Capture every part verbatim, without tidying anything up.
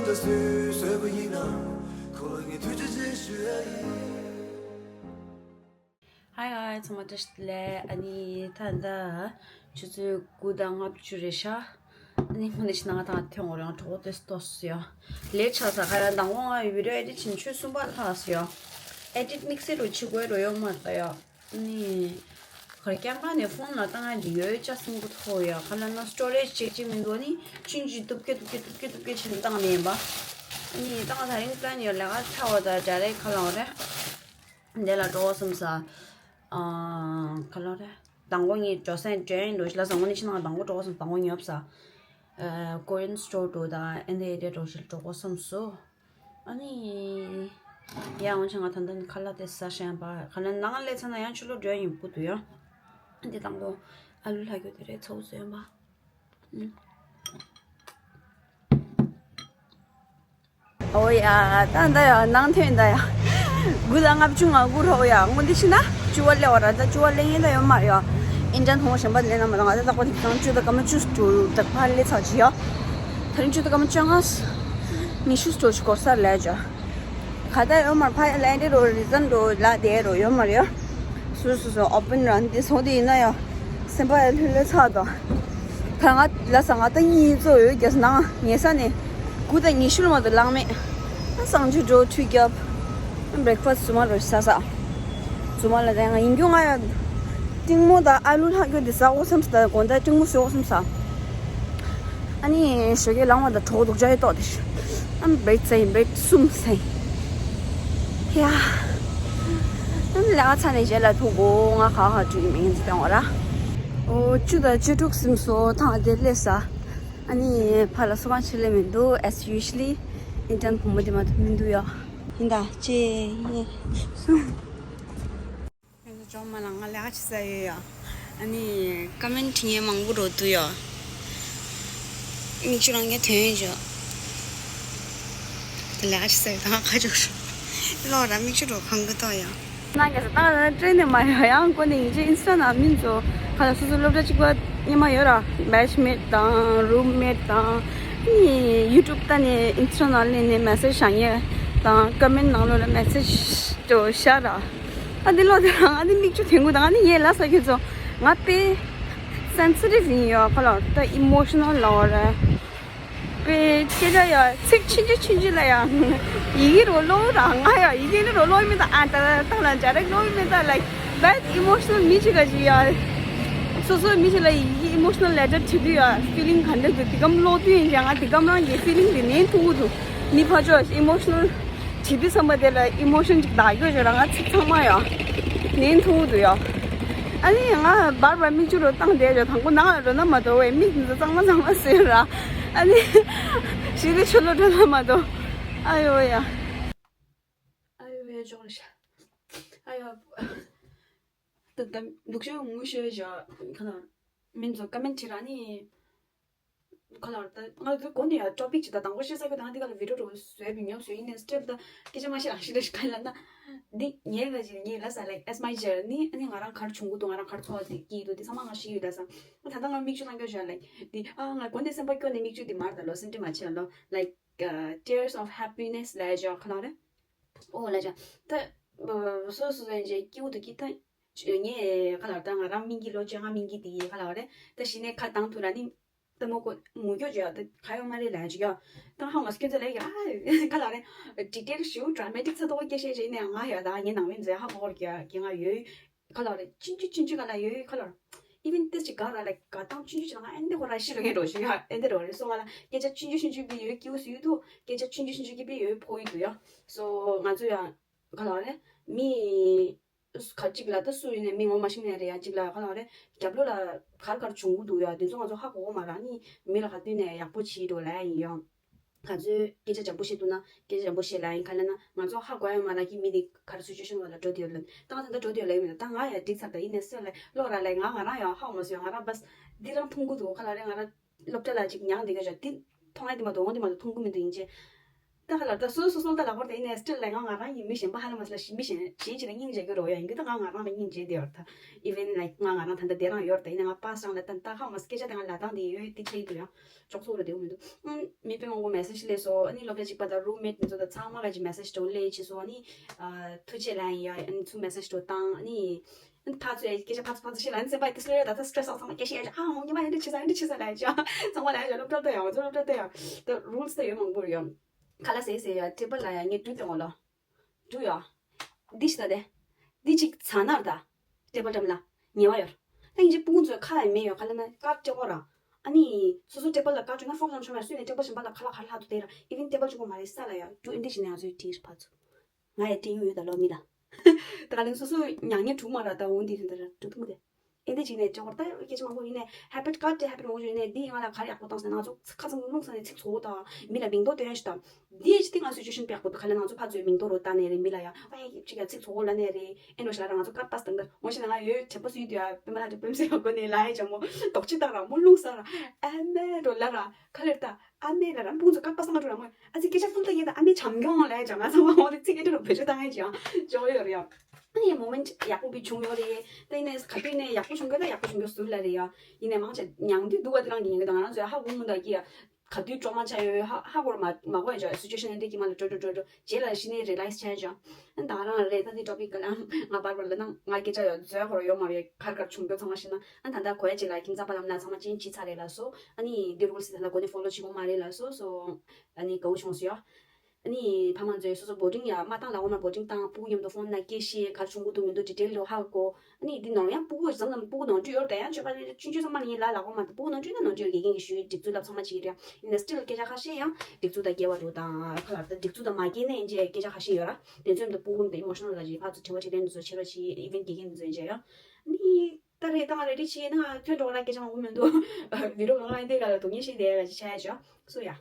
ད་སུས་བཟོས་པ་ཡིན་ན། ཁོ་ལ་ངས་ཐུགས་རྗེ་ཆེ་ཞུ་ཡ་ཡིན། Hi guys, ཚང་མ་བཀྲ་ཤིས་བདེ་ལེགས། ཨ་ནི་ད་ལྟ་ཆུ་ཚོད་དགུ་དང་ལྔ་བཅུ་རེད་ཤག་ཨ་ནི་ཧོ་ནི་ཕྱི་ནང་ཐང་ཐོན་འོ་རང་གྲོགས་ཏེ་སྟོ་སི་ཡོ། ལེ་ཆགས་ས་ཁ་ཡ་དང་པོ་ང་བི་ཌིའོ་ཨེ་ཌིཊ་བྱེད་ཆུ་གསུམ་པ་ལྷག་སི་ཡོ། ཨེ་ཌིཊ་དམིགས་བསལ་རུ་བྱེད་དགོས་རོ་ཡོད་མ་རེད་ད་ཡོ། ཨ་ནི་ག་རེ་ཀེམ་ར་ནས་ཕོན་ལ་བཏང་ཡ་འདི་ཡོད་ཅག་སིམ་གུ་ཐོ་ཡོ། ཁ་ལ་ན་སི་ཊོ་རེཇ་ཅེག་ཅིག་མི་འདུག་ཨ་ནི་ཆུན་ཅི་ཏུབ་ཀེ་ཏུབ་ཀེ་ཏུབ་ཀེ་ཏུབ་ཀེ་བྱེད་བཏང་ནས་ཡིན་པ། ཨ་ནི་བཏང་ད་རིང་པི་ལན་ཡོད་ལས་ཀ་ཚ་བ་ད་ཇ་རེ་ཁ་ལ་འོ་རེ། འདི་ལ་འགྲོ་བསམ་ས། ཨ། ག་ལོ་རེད། དང་པོ་ངས་འགྲོ་སེམས་དྲན་འགྲོ་ཞིག་ལ་བཟང་པོ་ནི་ཕྱི་ནང་དང་པོ་འགྲོ་བསམ་དང་པོ་ཉོབ་ས། ཨ། ཀོ་རི་ཡན་སི་ཊོར་འགྲོ་དང་ཨེ་འདྲ་ཨེ་འདྲ་འགྲོ་ཞིག་འགྲོ་བསམ་སོ། ཨ་ནི། ཡ་འོན་ཆ་ང་ད་ལྟ་ནི་ཁ་ལག་དེ་ཟ་ཤེས་པ་ཁ་ལག་ནང་ལས་ཚ་ན་ཡང་ཆུ་ལོ་འགྲོ་ཡིན་པུ་དུ་ཡ། འདི་དང་པོ་ཨ་ལུ་ལྷ་གྱོ་དེ་རེད་ཚ་བོ་བཟོས་པ། ཨུ། ཨོ་ཡ། ད་ད་ཡ་ནང་ཐོན་ད་ཡ། དགུ་དང་ལྔ་བཅུ་ང་དགུ་རོ་ཡ་སྔོན་འདི་ཕྱི་ན་བཅུ་བ་སླེབས་བ་ར་ད་བཅུ་བ་སླེབས་ངེས་ད་ཡོད་མ་རེད་ཡ། ཨིན་ཏྲན་ཧོང་གཞན་པ་སླེབས་ན་མ་ད་ང་ད་ད་ཀོ་དེ་ཚང་བཅུ་དང་སྐར་མ་བཅུ་དྲུག་ད་ཕར་སླེབས་ཚར་ཅི་ཡ། ད་རིང་བཅུ་དང་སྐར་མ་བཅོ་ལྔ། ཉི་ཤུ་སྤྲོ་ཞིག་སྐོར་སར་ལས་ཅོ། ག་ད་ཡོད་མར་ཕ་ཡ་ལན་ཏེ་རོ་རི་ཛན་རོ་ལ་དེ་རོ་ཡོད་མ་རེད། སུ་སུ་སུ་ཨོ་པན་རན་དེ་སོང་དེ་ཡིན་ན་ཡང་སེམས་པ་ཡ་ལྷོད་ལྷོད་ཚ་དོ། ད་ང་ལ་ས་ང་ད་གཉིད་ཙོ་ཡོད་རྒྱ་ས་ནང་ངེ་ས་ནས་དགུ་དང་ཉི་ཤུ་ལ་མ་དུ་ལངས་མེད། ཨ་སང་ཆུ་འགྲོ་འཕྲུལ་རྒྱབ། བྷི་རེག་ཕ་སི་ཟུ་མ་རོ་ས་ས། ཟུ་མ་ལ་ད་ང་ཡིན་རྒྱུ་ང་ཡ། ཏིང་མོ་དང་ཨ་ལུ་ལྷག་རྒྱུ་དེ་ཟ་འོ་སེམས་ས་དགོང་ད་ཏིང་མོ་ཟོས་འོ་སེམས་ས། ཨ་ནི་ཞོགས་ཀས་ལངས་བ་དང་གྲོགས་འདུག་ཅག་ཡོད་ཏོག་དེ། ཨ་བེད་ཚེ་ཡིན་བེད་གསུམ་ཚེ། ཡ། ཨ་ནི་ལས་ཀ་ཚར་ནས་རྗེས་ལ་ཐུག་གོ་ང་ག་ག་འགྲོ་གི་མིན་ཚེ་སྟོན་འོ་ར། ཨོ་བཅུ་དང་བཅུ་དྲུག་སིམ་སོ་ཐང་དེ་སླེབས་ས། ཨ་ནི་ཕ་ལ་སོ་གང་ཆེ་ལེ་མི་འདུག as usually། ཨིན་ཏན་བུ་མོ་དེ་མ་ཐུབ་མི་འདུག་ཡ། ཡིན་ད་ཅེ་ཡེ་སུ། ཡང་ཅོག་མ་ལ་ང་ལས་ཀ་བྱེད་ས་ཡོད་ཡ། ཨ་ནི་ཀ་མེན་ཊི་ངས་མང་པོ་འགྲོ་འདུག་ཡ། མིག་ཆུ་རང་ངས་ཐོན་ཡོད་ཅོ། ལས་ཀ་བྱེད་ས་ཡོད་ད་ང་ཁ་ཅོག་ཤོག་ལོག་ར་མིག་ཆུ་འགྲོ་གང་གི་ཏོ་ཡ། ང་ག་ས་ད་ང་ཊེན་ནས་མ་ཡོད་ཡང་ཀོ་ནས་ཡིན་ཅེ་ཨིན་སི་ཊ་ན་མིན་ཚོ་ཁ་ལ་སོ་སོ་སློབ་གྲྭ་གཅིག་པ་ཉི་མ་ཡོད་ར་བེ་ཆི་མེཊ་དང་རུམ་མེཊ་དང་ཨ་ནི་ཡུ་ཊུབ་ལྟ་ནས་ཨིན་སི་ཊ་ན་སླེབས་ནས་མེ་སེ་ཇི་བཞག་ཡས་དང་ཀ་མེན་ཊི་ནང་ལོགས་ལ་མེ་སེ་ཇི་ཅོ་བཞག་ར། ཨ་འདི་ལོ་དེ་རང་ཨ་འདི་མིག་ཆུ་ཐེངས་དགུ་དང་ཨ་འདི་ངས་ལ་ས་ཁྱོད་ཚོ་ང་དཔེ་སེན་སི་ཊིབ་ཡིན་ཡོད་ཁ་ལ་ད་ཨི་མོ་ཤི་ནལ་ལ་བ་རེད། དཔེ་སྐད་ཆ་ཡ་ཚིག་ཆུང་ཆུང་ཆུང་ཆུང་ལ་ཡ་ཡི་གེ་རོ་ལོ་ར་ང་ཡ་ཡི་གེ་ནི་རོ་ལོ་མི་ད་ཨ་ད་ད་ལ་ཇ་རེག་ལོ་མི་ད་ལ་བད་ཨི་མོ་ཤི་ནལ་མི་ཅིག་ག་ཅིག་ཡ་སོ་སོ་མི་ཅིག་ལ་ཡི་གེ་ཨི་མོ་ཤི་ནལ་ལེ་ཊར་བྲིས་དུས་ཡ་ཕི་ལིང་ག་འདྲ་འདུག་དེ་གམ་ལོ་དུས་ཡིན་ཀྱང་ང་དེ་གམ་རང་གི་ཕི་ལིང་དེ་ནན་ཐུག་གི་འདུག་མི་ཕ་ཅོ་ཨི་མོ་ཤི་ནལ། བྱེད་དུས་བསམ་པ་དེ་ལ་ཨི་མོ་ཤན་ཅིག་བདག་སྐྱོ་བྱོས་ར་ང་ཚིག་ཚང་མ་ཡོད། ནན་ཐུང་དུ་ཡོད། ཨ་ནི་ང་བར་བར་མིག་ཆུ་རུ་བཏང་བསྡད་བྱོས་དང་པོ་ནང་ལ་འགྲོ་ན་མ་གཏོགས་བས་མིག་འདི་ཚོ་གཙང་མ་གཙང་མ་ཟོས་ར། ཨ་ནི་ཞི་བདེ་ཆུ་ལོ་འགྲོ་ན་མ་གཏོགས། ཨ་ཡོ་ཡ། ཨ་ཡོ་ཡ་ཅོག་རེ་ཤ། ཨ་ཡོ། ད་ད་འདུག་ཤོས་ངུ་ཤོས་བྱ་ག་ན་མིན་ཚོ་ཀ་མེན་ཊི་བྲིས་ར་ནི། ཁོ་ལ་ད་ང་ཚོའི་གོ་ནས་ཡང་ཊོ་པིག་ཅིག་ད་དང་པོ་བཤད་ས་གི་ད་ང་འདི་ག་ལ་བི་ཌིའོ་འགྲོ་བཟོས་པའི་ཉོབ་བཟོས་ཡིན་ནས་སི་ཊེབ་ད་སྐད་ཆ་མ་བཤད་རང་ཤི་རེ་ཤི་ག་ལ་ན་འདི་ངས་ག་ཅིག་ངས་ལ་ས་like as my journey ཨ་ནི་ང་རང་གར་བྱུང་གི་འདུག་ང་རང་གར་འཚོ་བ་དེ་སྐྱིད་འདུག་དེ་ཚང་མ་ང་ཤི་ཡོད་ད་ས་ད་ད་ང་མིག་ཆུ་ལང་སྐྱོ་བྱ་like འདི་ཨ་ང་གོ་ནས་སེམས་པ་སྐྱོ་ནས་མིག་ཆུ་འདི་མར་ད་ལོ་སེམས་ཁྲལ་མ་བྱེད་ལོ་like tears of happiness ལ་ཡ་ཅོ་ཁ་ལ་རེ་ཨོ་ལ་ཅོ་ད་སོ་སོ་སོ་ཡན་ཅེ་སྐྱིད་འདུག་གི་ད་ངས་ཁ་ལ་ད་ང་རང་མིང་གི་ལོ་བཅོ་ལྔ་མིང་གི་དེ་ཁ་ལ་རེ་ད་ཤི་ནས་ཁ་བཏང་ཐུ་ར་ནི། ད་མོ་ཀོ་ངུ་སྐྱོ་བྱོས་ཡ་ད་ག་ཡོད་མ་རེད་ལ་ཅིག་ཡ། ད་ཧ་ང་སྐྱོ་ཚ་ལ་ཡ་ཨ་ག་ལ་རེད། ཌི་ཊེལ་ཞུ་ཌ་ར་མ་ཊིག་ཚ་ཏོག་སྐད་བཤད་བྱས་ནས་ང་ཡ་ད་ངའི་ནང་མི་ཚོ་ཧ་གོ་གི་ཡ་གི་ང་ཡོད། ག་ལ་རེད་ཆུང་ཆུང་ཆུང་ཆུང་ག་ལ་ཡོད་ག་ལ་རེད། ཨི་ཝན་ཏེ་ཅིག་ག་ར་ལེ་ག་ཏང་ཆུང་ཆུང་ཆུང་ང་ཨེ་འདི་ཁོ་ར་ཤི་རུ་ངེ་རོ་ཞུ་ཡ་ཨེ་འདི་རོ་རེད་སོང་ང་ལ་སྐད་ཆ་ཆུང་ཆུང་ཆུང་ཆུང་གི་ཡོད་སྐྱིད་པོ་སུ་ཡོད་དུ་སྐད་ཆ་ཆུང་ཆུང་ཆུང་ཆུང་གི་པི་ཡོད་ཕོ་ཡོད་དུ་ཡ། སོ་ང་ཚོ་ཡ་ག་ལ་རེད་མི། ག་གཅིག་ལ་ད་སུ་ཡིན་ནའི་མི་ངོ་མ་ཤེས་ནའི་རེད་ཡ། གཅིག་ལ་ག་ལ་རེད་རྒྱབ་ལོགས་ལ་གར་གར་བྱུང་གི་འདུག་ཡ། དེ་ཚོ་ང་ཚོ་ཧ་གོ་གོ་མ་ར་ནི་མི་ལ་ག་དུས་ནས་ཡག་པོ་བྱེད་འགྲོ་ལ་ཡ་ཡིན་ཡང་། ང་ཚོས་སྐད་ཆ་འཇམ་པོ་བཤད་ཐུབ་ན་སྐད་ཆ་འཇམ་པོ་བཤད་ལ་ཡིན་ག་ལ་ན་ང་ཚོ་ཧ་གོ་ཡ་མ་ར་གི་མི་དེ་ག་རེ་སུ་ཅུ་ཤན་བ་ལ་འགྲོ་དེ་ཡོད་ལ་ད་ང་ད་ལྟ་འགྲོ་དེ་ཡོད་ལ་ཡིན་མིན་ད་ང་ཡ་འགྲིག་ཚར་ད་ཡིན་ནའི་སུ་ལ་ལོག་ར་ལ་ང་ང་རང་ཡང་ཧ་གོ་མ་སོང་ཡ། ང་རང་བས་འདི་རང་མཐོང་གི་འདུག་ག་ལ་རེད་ང་རང་སློབ་གྲྭ་ལ་ཅིག་མྱངས་བསྡད་གི་ཞོག་འདི་མཐོང་ཡ་འདི་མ་གཏོགས་འོ་འདི་མ་གཏོགས་མཐོང་གི་མི་འདུག་ཡིན་ཅེ། ད་ལ་ད་སོ་སོ་སོ་ད་ལ་བར་དེ་ཡིན་ནས་still like ང་ང་རང་ཡིན་མི་གཞན་པ་ཧ་ལམ་མ་སླ་ཞིག་མི་གཞན་གཞན་ཅིག་ལ་སྙིང་རྗེ་གི་རོ་ཡ་ཡིན་གི་ད་ང་ང་རང་ལ་སྙིང་རྗེ་དེ་ཡོད་ད། Even like ང་ང་རང་ད་ལྟ་དེ་རང་ཡོད་ད་ཡིན་ན་ང་པ་སང་ལ་ད་ད་ཧ་མ་སྐད་ཆ་དེ་ང་ལ་དང་དེ་ཡོད་དེ་ཁྱེད་དུ་ཡང་ཅོག་ཚོགས་ར་དེ་འོ་མི་འདུག་ཨུམ་མི་དཔེ་མང་པོ་message སླེབས་སོ། ཨ་ནི་སློབ་གྲྭ་གཅིག་པ་དང་roommate མི་ཚོ་དང་ཚང་མ་ག་ཅིག་message འགྲོ་སླེབས་ཕྱིན་སོ། ཨ་ནི་ཐུགས་རྗེ་ལན་ཡ་ཨ་ནི་ཚུ་message འགྲོ་བཏང་ཨ་ནི། ཕར་ཚུར་སྐད་ཆ་ཕར་ཚུར་ཕར་ཚུར་བཤད་ལ་ཨ་ནི་སེམས་པ་དེ་སླེབས་ད་ད་stress ཚང་མ་སྐད་ཆ་ཡ་ཨ་འོ་ཉི་མ་ཨེ་འདྲ་བྱེད་ས་ཨེ་འདྲ་བྱེད་ས་ལ་ཡ་ཅག་ཚང་མ་ལ་ཡ་ཅག་སློབ་གྲྭ་ལྟ་ཡ་ང་ཚོ་སློབ་གྲྭ་ལྟ་ཡ་ད་rules ད་ཡོད་མང་པོ་ཡོད། ཁ་ལག་ཟས་ཟས་ཡ་table ལ་ཡ་ངས་འགྲོ་སྟེ་འོ་ལོ། འགྲོ་ཡ། འདི་ཞིག་ད་དེ། འདི་ཅིག་ཚ་ནར་ད། table འགྲམ་ལ། ཉེ་བ་ཡོད། ད་ཡིན་ཅིག་སྤུ་གུ་ཚོའི་ཁ་ལ་མེ་ཡོད་ཁ་ལ་ན་དཀར་སྤྲད་འོ་ར། ཨ་ནི། སོ་སོ་table ལ་དཀར་བཅུག་ན་fork དང་ཆོ་མ་སུས་ནས་table གཞན་པ་ལ་ཁ་ལག་ག་རེ་ལྷག་ཏུ་དེ་ར་even table གཅིག་པོ་མ་རེད་ས་ལ་ཡ་འགྲོ་ཨེ་འདི་ཞིག་ན་ཡ་ཚོའི་དྲིས་ཕ་ཚོ། ང་ཡ་སྤྲད་ཡོང་ཡོད་ད་ལོ་མི་ལ། ད་ག་ལན་སོ་སོ་མྱ་ངན་གྲུ་མ་ར་ད་འོང་འདི་རེད་ད་ར་འགྲོ་ཐུབ་མོ་དེ། ཨེ་འདི་ཅིག་ནས་ཅོག་ད་སྐད་ཆ་མང་པོ་ཡིན་ནས་habit ག་དེ་habit མང་པོ་ཡིན་ནས་འདི་ང་ལ་ག་རེ་ཡག་པོ་བཏང་ཟེར་ན་ང་ཚོ་ཁ་ཚང་རླུང་ས་ནས་ཚིག་ཚོགས་དང་མི་ལ་མིང་འདོགས་སྟོན་ཞིག་དང་འདི་ཅི་སྟེ་ང་situation དཔེ་ཡག་པོ་འདུག་ག་ལ་ང་ཚོ་ཕར་ཚུར་མིང་འདོགས་རོ་ལྟ་ནས་རེད་མི་ལ་ཡ་ཨ་ཡ་ཅིག་ཡ་ཚིག་ཚོགས་ལ་ནས་རེད་ཨེ་འགྲོ་ཞིག་ལ་ར་ང་ཚོ་ཀར་པ་སྟེང་ག་ངོ་ཤེས་ན་ང་ཡོད་དྲན་པ་སུ་ཡིན་དུ་ཡ་པེ་མ་ལ་དྲན་པེམ་སེ་ཡ་གོ་ནས་ལ་ཡ་ཅག་མོ་དོག་ཅི་བཏང་ར་མོ་རླུང་ས་ར་ཨ་མེ་འགྲོ་ལ་ར་ག་ལེར་ལྟ། ཨ་མའི་ལ་རང་སྤུན་ཚོ་ཀ་པ་སང་འགྲོ་ར་མོ། ཨ་ཙི་སྐད་ཆ་ཕུལ་ཏེ་ཡིན་ད་ཨ་མའི་བྱམས་སྐྱོང་ལ་ཡ་ཅང་ང་ཚང་མ་འོ་དེ་ཚིག་ཨེ་འགྲོ་བེད་སྤྱོད་བཏང་ཡ་ཅང་ཅོ་ཡོད་རེད་ཡ། ཨ་ནི་moment ཡག་པོ་བི་བྱུང་ཡོད་རེད། ད་ཡིན་ནས་ག་དུས་ནས་ཡག་པོ་བྱུང་གི་ད་ཡག་པོ་བྱུང་གི་ཟུར་ལ་རེད་ཡ། ཡིན་ནས་མང་ཆེ་མྱང་དུས་སྡུག་པ་དེ་རང་གི་ཡིན་གི་ད་ང་རང་ཚོ་ཧ་གོ་མུ་ད་ཀི་ཡ། ག་དུས་གྲོགས་མ་ཆ་ཡོད་ཧ་ཧ་གོ་ར་མ་མ་གོ་ཡ་ཅག་situation ཨེ་འདྲ་གི་མ་ལ་འགྲོ་འགྲོ་འགྲོ་འགྲོ་རྗེས་ལ་ཤི་ནས་realize བྱས་ཅང་། ཨ་ད་རང་རེད་ད་དེ་topic ག་ལ་ང་བར་བར་ལ་ན་ང་སྐད་ཆ་ཡོད་བཟོས་ཁོ་ར་ཡོད་མ་རེད་གར་གར་བྱུང་གི་ཚང་མ་ཤི་ན་ཨ་ད་ད་གོ་ཡ་ཅིག་ལ་ཁྱིམ་ཚང་པ་ལམ་ན་ཚང་མ་ཅན་ཅི་ཚ་རེད་ལ་སོ། ཨ་ནི་འདི་rules དེ་ལ་གོ་ནས་follow བྱེད་དགོས་མ་རེད་ལ་སོ་སོ། ཨ་ནི་དགའ་བོ་བྱུང་སོ་ཡ། ཨ་ནི་ཕ་མ་ཚོས་སོ་སོ་boarding ཡ་མ་བཏང་ལ་འོ་མ་boarding བཏང་སྤུ་གུ་མཉམ་དུ་phone ན་སྐད་བཤད་ག་རེ་བྱུང་གི་འདུག་མི་འདུག་detail རེ་ཧ་གོ། ཨ་ནི་འདི་ནོར་ཡང་སྤུ་གུ་ཙམ་ལ་སྤུ་གུ་ནོར་འཁྲུལ་ཡོད་ད་ཡང་ཆོས་པ་ནི་ཆུང་ཆུང་ཚང་མ་ནི་ལ་ལ་འོ་མ་སྤུ་གུ་ནོར་འཁྲུལ་ན་ནོར་འཁྲུལ་དགེ་རྒན་གྱི་ཞུས་སྒྲིག་འཛུགས་ལ་ཚང་མ་བྱེད་རེད་ཡིན་ན་still སྐད་ཆ་ཁ་ཤས་ཡང་སྒྲིག་འཛུགས་དང་སྐྱེ་བ་འགྲོ་དང་ཁ་ལ་ད་སྒྲིག་འཛུགས་དང་མ་སྐྱེས་ནས་འཇལ་སྐད་ཆ་ཁ་ཤས་ཡོད་ར། དེ་ཚོའི་འདི་སྤུ་གུ་འདི་emotional ལ་ཅིག་ཕར་ཚུར་དྲི་བ་དྲིས་ལན་འདི་ཚོ་བྱེད་རོགས་བྱེད་even དགེ་རྒན་འདི་ཚོ་འཇལ་ཡ། ཨ་ནི། ད་རེས་ད་ང་རེ་ཌི་བྱས་ན་ཐོན་འགྲོ་ལ་སྐད་ཆ་མང་པོ་མི་འདུག video གང་ག་འདི་ག་ལ་དུག་ཉེ་ཤེས་དེ་ག་ཅི་ཆ་ཡ་ཅོ་སུ་ཡ།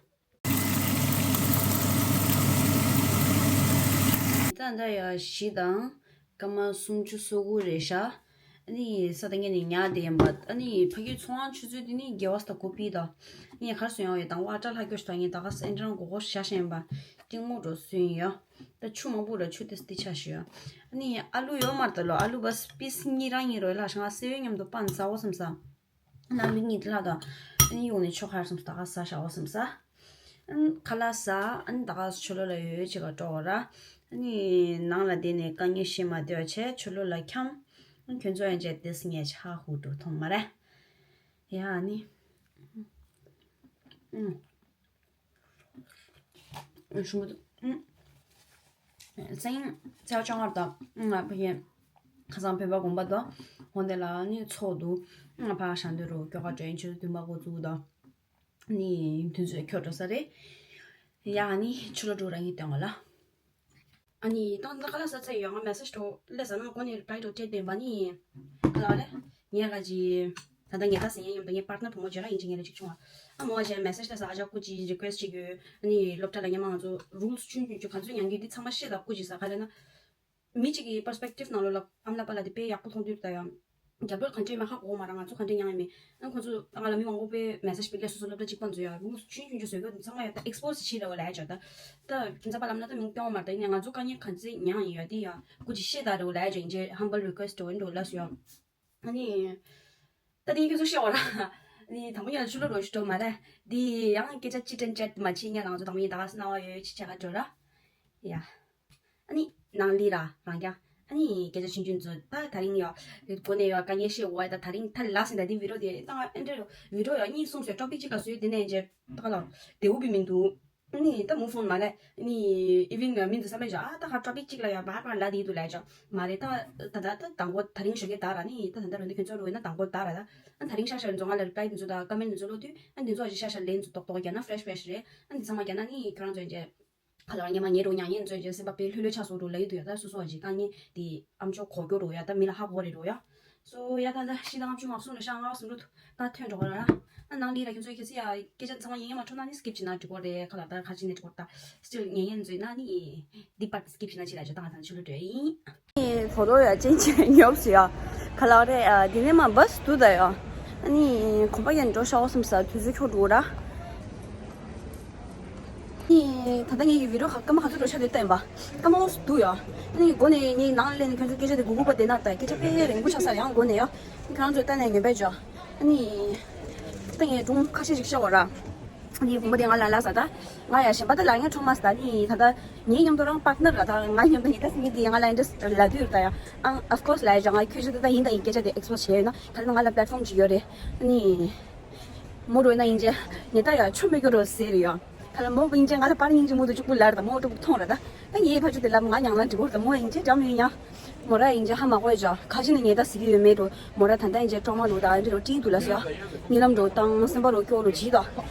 ད་ད་ཡ་བཞི་དང་སྐར་མ་སུམ་ཅུ་སོ་དགུ་རེད་ཤག་ཨ་ནི་ས་ད་ངས་ནི་ཉག་དེ་ཡིན་པ་ཨ་ནི་ཕ་གིའི་ཚོང་ཁང་ཆུ་ཚོད་དེ་ནི་རྒྱལ་བ་ས་ད་གོ་པི་ད་ངས་གར་སོང་ཡོང་ཡོད་དང་བ་སྐྲ་ལྷག་སྐྱོ་ཞིག་དང་ངས་ད་ག་ས་ཨེ་འདྲ་མགོ་སྐོར་བཞག་བཞིན་ཡིན་པ་ཏིང་མོ་འགྲོ་སུ་ཡིན་ཡོད། ད་ཆུ་མང་པོ་ར་ཆུ་ཏི་སི་ཏི་ཆ་ཞུ། ཨ་ནི་ཨ་ལུ་ཡོད་མ་རེད་ད་ལོ། ཨ་ལུ་བ་སི་པི་སི་གཉིས་རང་གཉིས་རོ་ལ་ཤང་སེ་བའི་མཉམ་དུ་པན་ཟ་འོ་བསམ་ས། ཨ་ནི་ཨ་ལུ་གཉིས་དེ་ལ་ད་ཨ་ནི་ཡོང་ནས་ཆོ་ཁ་ར་སོང་ས་ད་ག་ཟ་ཤ་འོ་བསམ་ས། ཨ་ནི་ཁ་ལག་ཟ་ཨ་ནི་ད་ག་ཆུ་ལོ་ལ་ཡོད་ཡོད་ཅིག་ག་འགྲོ་འོ་ར། ཨ་ནི་ནང་ལ་བསྡད་ནས་དཀའ་ངལ་ཤེས་མ་བདེ་བ་བྱས་ཆུ་ལོ་ལ་འཁྱམ། ཨ་ནི་ཁྱོད་ཚོ་ཡང་བྱས་དེ་སི་ངས་ཆ་ཧུ་འགྲོ་མཐོང་མ་རེད། ཡ་ཨ་ནི། ཨུ། ཞུ་མ་ཐུབ། ཨུ། སེང་ཚེ་བ་བཅོ་ལྔ་དང་ང་ཕ་གི་ཁ་སང་བོད་པ་དགོན་པ་དང་ཧོན་དེ་ལ་ནི་ཚོགས་འདུག་ང་ཕ་ཤང་དུ་རུ་ཀྱོ་ག་དྲན་ཆུ་དུ་མ་གོ་ཚུགས་དང་ནི་དུས་ཚོད་ཁྱོད་འགྲོ་ས་རེད། ཡ་ནི་ཆུ་ལོ་འགྲོ་ར་ངི་སྟོན་གོ་ལ། ཨ་ནི་ཏང་ཏང་ཁ་ལག་ཟ་ཚར་ཡོད། ང་མེ་སེ་ཇི་འགྲོ་སླེབས་ཟ་ན་ཁོ་ནི་རི་པ་ལའི་འགྲོ་སྤྲད་དེ་བ་ནི་ཁ་ལག་རེད། ངས་ག་ཅི་ད་ལྟ་ངས་ད་ཟེར་ཡ་ཡོད་ད་ངའི་པར་ཊ་ནར་བུ་མོ་ཇེ་ར་ཡིན་ཅིག་ངས་རེ་ཅིག་བྱུང་བ། ཨ་མོ་བ་ཇེ་མེ་སེ་ཇི་སླེབས་ཟ་ཨ་ཅག་སྐུ་ཅི་རི་ཀུ་ཨེ་སི་ཊི་ཅིག་ཡོད། ཨ་ནི་སློབ་གྲྭ་ལ་ཉི་མ་ང་ཚོ་རུལ་སི་ཆུང་ཆུང་ཆུང་ག་ཚོད་ཉན་གི་འདི་ཚང་མ་ཤེས་ད་སྐུ་ཅི་ཟ་ག་རེ་ན། མི་གཅིག་གི་པར་སི་པེག་ཊིབ་ནང་ལོགས་ལ་ཨ་མ་ལ་པ་ལ་དེ་དཔེ་ཡག་པོ་མཐོང་དུས་ད་ཡང་། རྒྱབ་སྐྱོར་གང་འདྲས་མེད་ཧ་གོ་མ་ར་ང་ཚོ་གང་འདྲས་མྱངས་ཡ་མེད། ཨ་ཁོ་ཚོ་ད་ང་ལ་མི་མང་པོ་དཔེ་མེ་སེ་ཇི་ཕེབས་ཀྱི་སོ་སོ་སློབ་གྲྭ་གཅིག་པ་ཚོ་ཡ་རུལ་སི་ཆུང་ཆུང་ཆུང་བཟོས་ཀྱི་འདུག་ཚང་མ་ཡ་ད་ཨེག་སི་པོ་སི་བྱེད་རེ་བ་ལ་ཡ་ཅག་ད་ད་ཁྱིམ་ཚང་པ་ལམ་ན་ད་མིང་སྐྱོང་བ་མ་རེད་ད་ཡིན་ནའི་ང་ཚོ་དཀའ་ངལ་གང་འདྲས་མྱངས་ཡིན་ཡ་དེ་ཡ་སྐུ་ཅི་ཤེས་ད་རེ་བ་ལ་ཡ་ཅག་ཡིན་ཅེ་ཧམ་བལ་རི་ཀུ་ཨེ་སི་ཊི་འོ་འགྲོ་ལ་སུ་ཡ། ཨ་ནི། ད་དེ་ཁྱོད་ཚོ་ཤེས་བ་ར། ཨ་ནི་དང་པོ་ཉིད་ལ་ཆུ་ལོ་རོ་ཞུ་འགྲོ་མ་རེད། དེ་ཡང་སྐད་ཆ་ཅི་དྲན་ཅད་མ་བྱེད་ཉ་ལང་ཚོ་དང་པོ་ཉིད་ད་ག་སྣང་བ་ཡོད་ཅི་བྱ་ག་འགྲོ་ར། ཡ། ཨ་ནི་ནང་ལི་ར་རང་རྐྱང་། ཨ་ནི་སྐད་ཆ་ཆུང་ཆུང་ཚོ་ད་ད་རིང་ཡ། གོ་ནས་ཡ་དཀའ་ངལ་ཤེས་འོ་ད་ད་རིང་ཐ་ལ་ཟིན་ད་དེ་བི་རོ་དེ་ད་ཨེ་འདྲ་རོ་བི་རོ་ཡ་གཉིས་གསུམ་ཟེར་ཊོ་པིག་གཅིག་ལ་བཟོས་དེ་ནས་རྗེས་ད་ག་ལ་བདེ་བོ་བི་མི་འདུག་ནི་ད་move on མ་རེད། ནི་even མི་འདི་བསམ་པའི་བཞག་ཨ་ད་ཧ་ཊོ་པིག་གཅིག་ལ་ཡང་བར་བར་ལ་དེ་དུ་ལས་ཆོག་མ་རེད། ད་ད་ད་ད་དང་པོ་ད་རིང་ཞོགས་ཀས་ད་ར་ནི་ད་ད་ད་རུ་འདི་ཁྱོད་ཚོ་རུ་ཡིན་ན་དང་པོ་ད་ར་ད་ཨ་ད་རིང་ཤ་ཤ་རུ་ཚོ་ང་ལ་reply འདི་ཚོ་ད་comment འདི་ཚོ་ཀློག་དུས་ཨ་འདི་ཚོ་ཨ་ཅི་ཤ་ཤ་ལན་ཚོ་ཏོག་ཏོག་རྒྱ་ན་fresh fresh རེད། ཨ་འདི་ཚང་མ་རྒྱ་ན་ནི་ཁྱོད་རང་ཚོ་ཡིན་ཅེ་ཁ་ལ་ཉི་མ་ཉེ་རུ་ཉང་ཉེ་ཚོ་ཡིན་ཅེ་སེམས་པ་དཔེ་ལྷོད་ལྷོད་ཆགས་སོང་རུ་ལ་ཡོད་དུ་ཡ་ད་སོ་སོ་ཨ་ཅི་ད་ནི་དེ་ཨམ་ཅོག་གོ་རྒྱུ་རུ་ཡ་ད་མི་ལ་ཧ་གོ་རེད་རུ་ཡ། སོ་ཡ་ད་ད་ཤི་ད་ང་ཆུང་མ་སུ་ལ་ཤ་ང་སུ་རུ་ད་ཐོན་འགྲོ་ག་ར། ཨ་ནང་ལི་ར་ཁྱོད་ཚོའི་ཁྱེད་ཚོ་ཡ་སྐད་ཆ་ཚང་མ་ཡིན་ཡིན་མ་འཕྲོད་ན་ནི་skip བྱེད་ན་འགྲིག་གོ་རེད། ཁ་ལ་ད་ཁ་ཅིག་ནས་འགྲིག་གོ་ད་still ཉན་ཉན་ཚོས་ན་ནི་འདི་part skip བྱེད་ན་ཅི་ལ་ཅོ་ད་ང་ཚང་ཆུ་ལུ་འགྲོ་ཡིན། ཕོ་ཏོ་ཡ་ཅན་ཅན་ཉོབ་སུ་ཡ་ཁ་ལ་རེད། ཨ་དེ་ནས་མ་བ་སི་འདུག་ད་ཡ་ཨ་ནི་གོམ་པ་ཡན་འགྲོ་ཤག་འོ་བསམ་ས་དུས་ཚོད་འཁྱོག་འགྲོ་ར། ནི་ད་ལྟ་ངའི་བི་ཌིའོ་ཁ་སྐར་མ་ག་ཚོད་འགྲོ་ཤག་དེ་བསྟན་པ། སྐར་མ་འོ་སུ་འདུག་ཡ། ཨ་ནི་འགོ་ནས་ངའི་ནང་ལ་སླེབས་ནས་ཁྱོད་ཚོ་སྐད་ཆ་དེ་གུ་གུ་པ་བསྡད་ན་ད་སྐད་ཆ་དཔེ་རིང་པོ་ཆགས་ས་ཡང་འགོ་ནས་ཡ། ཁྱོད་རང་ཚོས་ལྟ་ནས་ངན་པས་འཇོག་ཨ་ནི་ད་ངས་སྒྲུང་ཁ་ཤས་ཤིག་བཤད་བ་ར། ཨ་ནི་བུ་མོ་དེ་ང་ལ་ལབ་ས་ད། ང་ཡ་གཞན་པ་ད་ལབ་ཡ་ཁྲོམ་མ་ས་ད་ནི་ད་ད་ངའི་མཉམ་དུ་རང་པར་ཊི་ནར་ར་ད་ང་མཉམ་དུ་ཉི་ད་སེ་མི་དེ་ང་ལ་ཨིན་ཊི་རེ་སི་ཊི་ལབ་དུས་ར་ད་ཡ། ཨང་of course ལབ་ཡ་འཇོག་ང་ཁྱོད་ཚོ་ད་ད་ཡིན་ད་ཡིན་སྐད་ཆ་དེ་ཨེག་སི་པོ་ཟི་བྱས་ཡོད་ན་ད་ད་ང་ལ་པི་ལེ་ཊི་ཕོམ་ཅིག་ཡོད་རེད། ཨ་ནི། མོ་རོ་ན་ཡིན་ཅེ། ཉེ་ད་ཡ་ཆོ་མེ་གོ་རོ་ཟེར་ཡོད། ཁ་ལ་མོ་ཡིན་ཅེ་ང་ལ་པར་ཡིན་ཅེ་མོ་དུ་ཅུག་པུ་ལར་ད་མོ་ཏུ་ཐོང་ར་ད། ད་ངའི་ཕ་ཆུ་དེ་ལ་ང་ཉང་ལ་འགྲིག་གོ་ར་ད་མོ་ཡིན་ཅེ་འཇམ་ཡོད་ཡ། མོ་ར་ཡིན་ཅེ་ཧ་མ་གོ་ཡ་ཇ་ཁ་ཅི་ནི་ཉེ་ད་སི་གི་ཡོད་མེད་རོ། མོ་ར་ད་ད་ཡིན་ཅེ་ཀྲོ་མ་རོ་ད་འདི་རོ་ཏིང་དུ་ལ་སོ་ཡ། ཉི་ལམ་རོ་དང་སེམས་པ་རོ་སྐྱོ་རོ་ཇི་ད།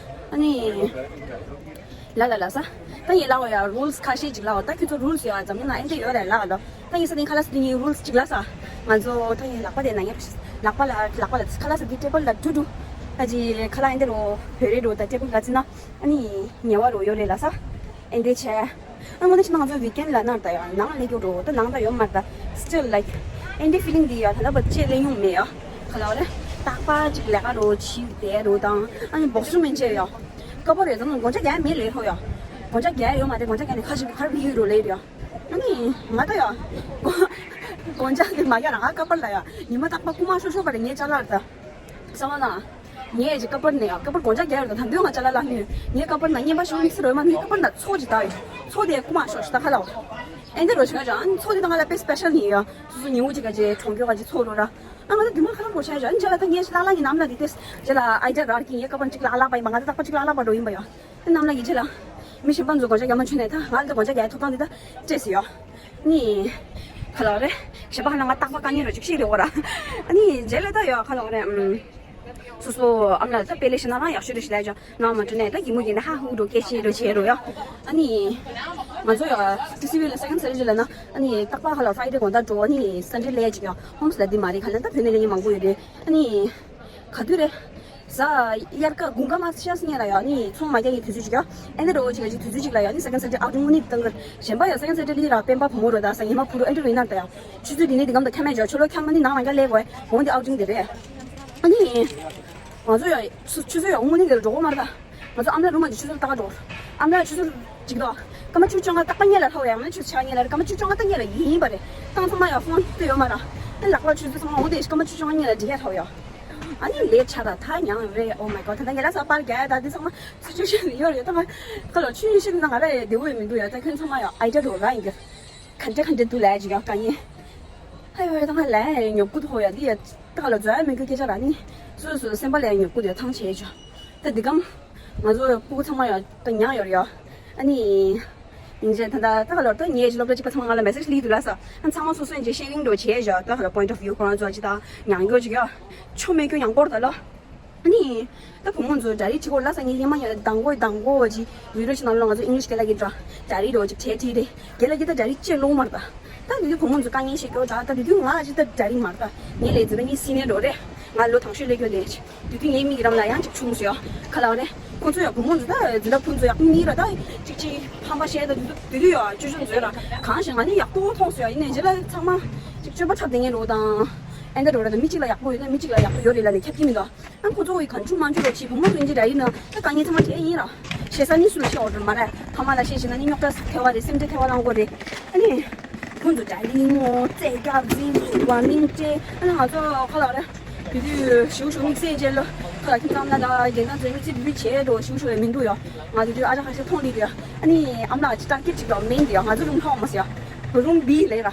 ཨ་ནི། ལ་ལ་ལ་ས། ད་ཡིན་ལ་བ་ཡ་རུལ་སི་ཁ་ཤས་ཅིག་ལ་བ་ད་ཁྱོད་ཚོ་རུལ་སི་ཡ་འཛམ་གླིང་ན་ཨེ་འདྲ་ཡོད་རེད་ལ་བ་ད། ད་ཡིན་ས་དེ་ཁ་ལ་ས་དེ་ཡིན་རུལ་སི་ཅིག་ལ་ས། ང་ཚོ་ད་ཡིན་ལག་པ་དེ་ན་ཡ་ལག་པ་ལ་ལག་པ་ལ་ཁ་ལ་ས་དེ་ཊེ་བལ་ལ་ཏུ་ཏུ། ད་ཅི་ཁ་ལ་ཨེ་འདྲ་རོ་བོད་རེད་རོ་ད་ཊེ་བལ་ལ་ཙི་ན་ཨ་ནི་ཉེ་བ་རོ་ཡོད་རེད་ལ་ས། ཨེ་འདྲ་ཆེ། ཨ་ངོ་ནི་ཆི་ན་ང་ཚོ་ཝིག་ཨེན་ཌི་ལ་ནར་ད་ཡ་ནང་ལས་རྒྱུ་རོ་ད་ནང་ད་ཡོད་མ་ད། Still like ཨེ་འདྲ་ཕི་ལིང་དེ་ཡ་ད་ལ་བ་ཅེ་ལས་ཡོང་མེད་ཡ། ཁ་ལ་བ་རེད། རྟག་པར་ཅིག་ལས་ཀ་རོ་ཕྱིར་བསྡད་རོ་དང་ཨ་ནི་སྦོག་སུ་མན་ཆད་ཡ། ཀ་པོ་རེད་ཙང་གོང་ཆ་རྒྱག་མེད་ལས་ཧོ་ཡ། གོང་ཆ་རྒྱག་ཡོད་མ་རེད་གོང་ཆ་རྒྱག་ནས་ཁ་ཞིག་ག་ར་བི་ཡོད་རོ་ལས་རེད་ཡ། ཨ་ནི་ང་ད་ཡ། གོང་ཆ་དེ་མ་རྒྱག་རང་ཨ་ཀ་པར་ལ་ཡ། ཉི་མ་རྟག་པར་རྐུ་མ་ཤོར་ཤོར་བ་རེད་ངའི་ཅ་ལག་རེད་ད། གསང་བ་ན། ངས་ཀྱི་ཀ་པར་ནས་ཡ་ཀ་པར་གོང་ཆ་རྒྱག་ཡོད་ད་དམ་དུས་ང་ཅ་ལག་ལ་ནུས་ངའི་ཀ་པར་ན་བརྙན་པ་ཤོར་མིག་སེར་རོལ་མ་ནུས་ཀ་པར་ན་ཚོགས་ཀྱི་ད་ཡོད་ཚོགས་དེ་རྐུ་མ་ཤོར་ཞིག་ད་ཁ་ལ་བ། ཨེ་འདི་རོ་ཞིག་ན་ཅང་ཚོགས་དེ་ད་ང་ལ་དཔེ་སི་པེ་ཤལ་ནི་ཡོད་ཡ། སོ་སོ་ཉིན་འུ་ཅིག་ག་ཅེ་གྲོང་ཁྱེར་ག་ཅེ་ཚོགས་རོ་ར། ཨ་ང་ད་དུས་མ་ཁ་ལ་གོ་ཆ་ཡོད་ཅང་ཅ་ལག་ད་ངས་ཤི་ལ་ལ་ཡིན་ནམ་ལ་དེ་ཏེས་ཅ་ལག་ཨའི་ཌི་ཡ་རག་གི་ཡེ་ཀ་པར་གཅིག་ལ་ལག་པ་ཡིན་པ་ང་ད་རྟག་པ་གཅིག་ལ་ལག་པ་འགྲོ་ཡིན་པ་ཡོད། ཨ་ནམ་ལ་ཡིན་ཅེ་ལ། མི་གཞན་པ་ཚོ་གོ་ཆ་རྒྱ་མ་ཆུ་ནས་ད་ང་ལ་ད་གོ་ཆ་རྒྱ་ཐོབ་ཐང་དེ་ད་སྤྲད་སི་ཡོད། ནི། ཁ་ལོ་རེ། གཞན་པ་ཧ་ན་ང་རྟག་པ་དཀའ་ངལ་རོ་ཅིག་ཤེས་རེད་འོ་ར། ཨ་ནི་རྗེས་ལ་ད་ཡོད་ཁ་ལོ་རེ། ཨམ། སོ་སོ་ཨམ་ལ་ད་དཔེ་ལེ་ཤ་ན་རང་ཡག་ཤོས་རེ་ཞིག་ལས་ཅོ་ང་མ་འགྲོ་ནས་ད་གི་མོ་གི་ནས་ཧ་ཧུ་འགྲོ་སྐད་ཤེས་རོ་བྱེད་རོ་ཡ། ཨ་ནི། ང་ཚོ་ཡ་ཏི་སི་ཝི་ལ་སེ་ཀན་ཌ་སེ་ཊར་ཌེ་ལ་ན་ཨ་ནི་རྟག་པ་ཁ་ལོ་ཕ་རའི་ཌེ་དགོང་དག་འགྲོ་ཨ་ནི་སན་ཌེ་ལས་ཅིག་ཡ་ཧོམ་སི་ལ་འདི་མ་རེད་ཁ་ལ་ད་བོད་ནས་ལས་ཉིན་མང་པོ་ཡོད་རེད་ཨ་ནི། ག་དུས་རེད། གཟའ་དབྱར་ཁ་དགུན་ཁ་མ་ཤར་སྔོན་ལ་ཡ་ནི་ཚོང་མ་རྒྱག་གི་དུས་ཚོད་ཅིག་ཡ། ཨེ་འདི་རོ་ཅིག་ཡ་ཅིག་དུས་ཚོད་ཅིག་ལ་ཡ་ནི་སེ་ཀན་ཌ་སེ་ཊར་ཌེ་ཨའུ་ཊིང་དངོས་གནས་བཏང་གི་རེད། གཞན་པ་ཡ་སེ་ཀན་ཌ་སེ་ཊར་ཌེ་ལི་ར་སྤེན་པ་བུ་མོ་རོ་ད་ས་ཉི་མ་བུ་རོ་ཨེ་འདི་རོ་ཡིན་ན་ད་ཡ། ཆུ་ཚོད་འདི་ནས་འདི་གམ་དུ་ཁ་མེད་ཅོ་ཆུ་ལོ་ཁ་མ་ནི་ནང་ལ་རྒྱ་ལས་གོ་འོང་འདི་ཨའུ་ཊིང་དེ་རེད། ཨ་ནི། ང་ཚོ་ཡ་ཆུ་ཆུ་ཚོད་ཡ་དངོས་གནས་དེ་ལ་འགྲོ་གོ་མ་རེད་ད། ང་ཚོ་ཨམ་ལ་རུ་མ་གི་ཆུ་ཚོད་ལྟ་ག་འགྲོ། ཨམ་ལ་ཆུ་ཚོད་ཅིག་དོ། སྐར་མ་བཅུ་བཅོ་ལྔ་རྟག་པ་སྔོན་ལ་ལྷོ་ཡ་མ་ཆུ་ཚོད་ཆ་སྔོན་ལ་སྐར་མ་བཅུ་བཅོ་ལྔ་ད་སྔོན་ལ་ཡིན་པ་རེད། ཏང་ཚང་མ་ཡ་ཕོན་དུ་ཡོད་མ་ར། ཨ་ལག་པ་ཆུ་ཚོད་ཚང་མ་འོ་དེ་སྐར་མ་བཅུ་བཅོ་ལྔ་སྔོན་ལ་འགྲིག་ཡ་ལྷོ་ཡ། ཨ་ནི་ལས་ཆ་ད་ཐ་ཉང་རེད། Oh my god ད་ད་ངེད་ལ་ས་པར་རྒྱ་ད་འདི་ཚང་མ་སི་ཅུ་ཨེ་ཤན་ཡོད་རེད་ད་ང་ཁ་ལོ་ཆུ་ཡིན་ཤིན་ན་ང་ར་ཡ་བདེ་བོ་ཡ་མི་འདུག་ཡ་ད་ཁྱོད་ཚང་མ་ཡ་ཨའི་ཌི་ཡ་འགྲོ་ར་ཡིན་གི་ག་འདྲ་ག་འདྲ་འདུག་ལས་ཅིག་ཡ་དཀའ་ངལ། ཧ་ཡོ་ཡ་ད་ང་ལས་ཉོབ་ཀུ་ཐོ་ཡ་འདི་ཡ་ད་ཁ་ལོ་རྫོགས་ཡ་མི་དགོས་སྐད་ཆ་ར་ནི་སོ་སོ་སེམས་པ་ལས་ཉོབ་ཀུ་ཐོ་ཡ་ཐང་ཆད་ཅོ་ད་འདི་གམ། ང་ཚོ་སྤུ་གུ་ཚང་མ་ཡང་ད་མྱངས་ཡོད་རེད་ཡ། ཨ་ནི། ཡིན་ཅེ་ད་ད་ད་ག་ལོར་ད་ངའི་སློབ་གྲྭ་གཅིག་པ་ཚང་མ་ང་ལ་མེ་སེ་ཇི་ལི་འདུག་ལ་ས། ཨ་ཚང་མ་སོ་སོ་ཡིན་ཅེ་ཤེ་རིང་འགྲོ་བྱས་བཞག་ད་ག་ལོར་པོ་ཡིན་ཊི་ཨོཕ་ཝིའུ་ཁོ་རང་ཚོ་ཅི་ད་མྱངས་ཡོད་ཅིག་ཡ། ཆོ་མེད་ཀྱོ་མྱངས་པོར་ད་ལོ། ཨ་ནི། ད་བུ་མོ་ཚོ་ཌ་རི་ཁྲི་གོ་ལ་ས་ངའི་ཡེ་མ་ཡ་དང་གོ་དང་གོ་ཅི་བི་རོ་ཅི་ནང་ལོ་ང་ཚོ་ཨིང་ལིཤ་སྐད་ལ་གི་ད་ཌ་རི་རོ་ཅིག་བྲེ་ཏི་རེ། རྒན་ལགས་ཀྱིས་ད་ཌ་རི་ཅེ་ལོ་མར་ད། ད་དེ་དུས་བུ་མོ་ཚོ་དཀའ་ངལ་ཤེས་ཀྱོ་ད་ད་དེ་དུས་ང་ཅི་ད་ཌ་རི་མར་ད། ངའི་ལས་འཛིན་པ་ངའི་སི་ནི་ཡར་རོ་རེད། ང་ལོ་དང་ཤོས་ལས་ཀྱོ་ལས་ཅི། དེ་དུས་ངའི་མིག་རམ་ལ་ཡང་ཅིག་ཆུང་སོ་ཡ། ཁ་ལག་རེད། ཁོང་ཚོ་ཡ་བུ་མོ་ཚོ་ད་འཛིན་གྲྭ་ཕུན་ཚོ་ཡག་པོ་གཉིས་ར་ད་ཅིག་ཅིག་ཕམ་པ་བཤད་ད་དེ་དུས་དེ་དུས་ཡ་ཅོ་ཅོ་མཛོད་ར་གང་ཞིག་ང་ནི་ཡག་པོ་མཐོང་སོ་ཡ་ཡིན་ནའི་རྗེས་ལ་ཚང་མ་ཅིག་སྤྱོད་པ་འཁྲབ་བསྡད་ངེས་རོ་དང་། ཨེ་འདྲ་རོ་ར་ད་མི་གཅིག་ལ་ཡག་པོ་ཡོད་ན་མི་གཅིག་ལ་ཡག་པོ་ཡོད་རེད་ལ་ནི་ཁྱབ་ཀྱི་མི་འདུག་ཨ་ཁོ་ཚོ་གི་གང་བྱུང་མ་བྱུང་རོགས་བྱེད་བུ་མོ་ཚོ་ཡིན་གྱི་ར་ཡིན་ན་ད་དཀའ་ངལ་ཚང་མ་དེ་ཡིན་ར། བྱེད་ས་ནི་སུ་ལ་བཤད་འོ་འགྲོ་མ་ར། ཕ་མ་ལ་བཤད་བྱས་ན་ནི་རྙོག་དྲ་ཐེ་བ་རེད་སེམས་ཁྲལ་ཐེ་བ་བླང་དགོས་རེད། ཨ་ནི། ཁོང་ཚོ་ད་ལི་མོ་རྩེ་རྒྱག་འཛིན་བ་མིན་ཏྲེ་ཨ་ནི་ང་ཚོ་ཁ་ལག་རེད། དེ་དུས་ཞུ་ཞུ་དམིགས་བསལ་ཅན་ལ་ཁ་ལག་ཁྱིམ་ཚང་ལ་ད་རྒན་ཚང་ཚོའི་དམིགས་བསལ་དེ་དུས་བྱས་འགྲོ་ཞུ་ཞུ་བའི་མི་འདུག་ཡ། ང་དེ་དུས་ཨ་ཅག་ཁ་ཤས་མཐོང་ལི་འདུག་ཡ། ཨ་ནི་ཨམ་ལགས་ཀྱི་ཊར་གེ་ཊི་ཅིག་དང་མིན་འདུག་ཡ། ང་ཚོ་རུམ་ཁ་འོང་མ་སི་ཡ། རུམ་བི་ལས་ར།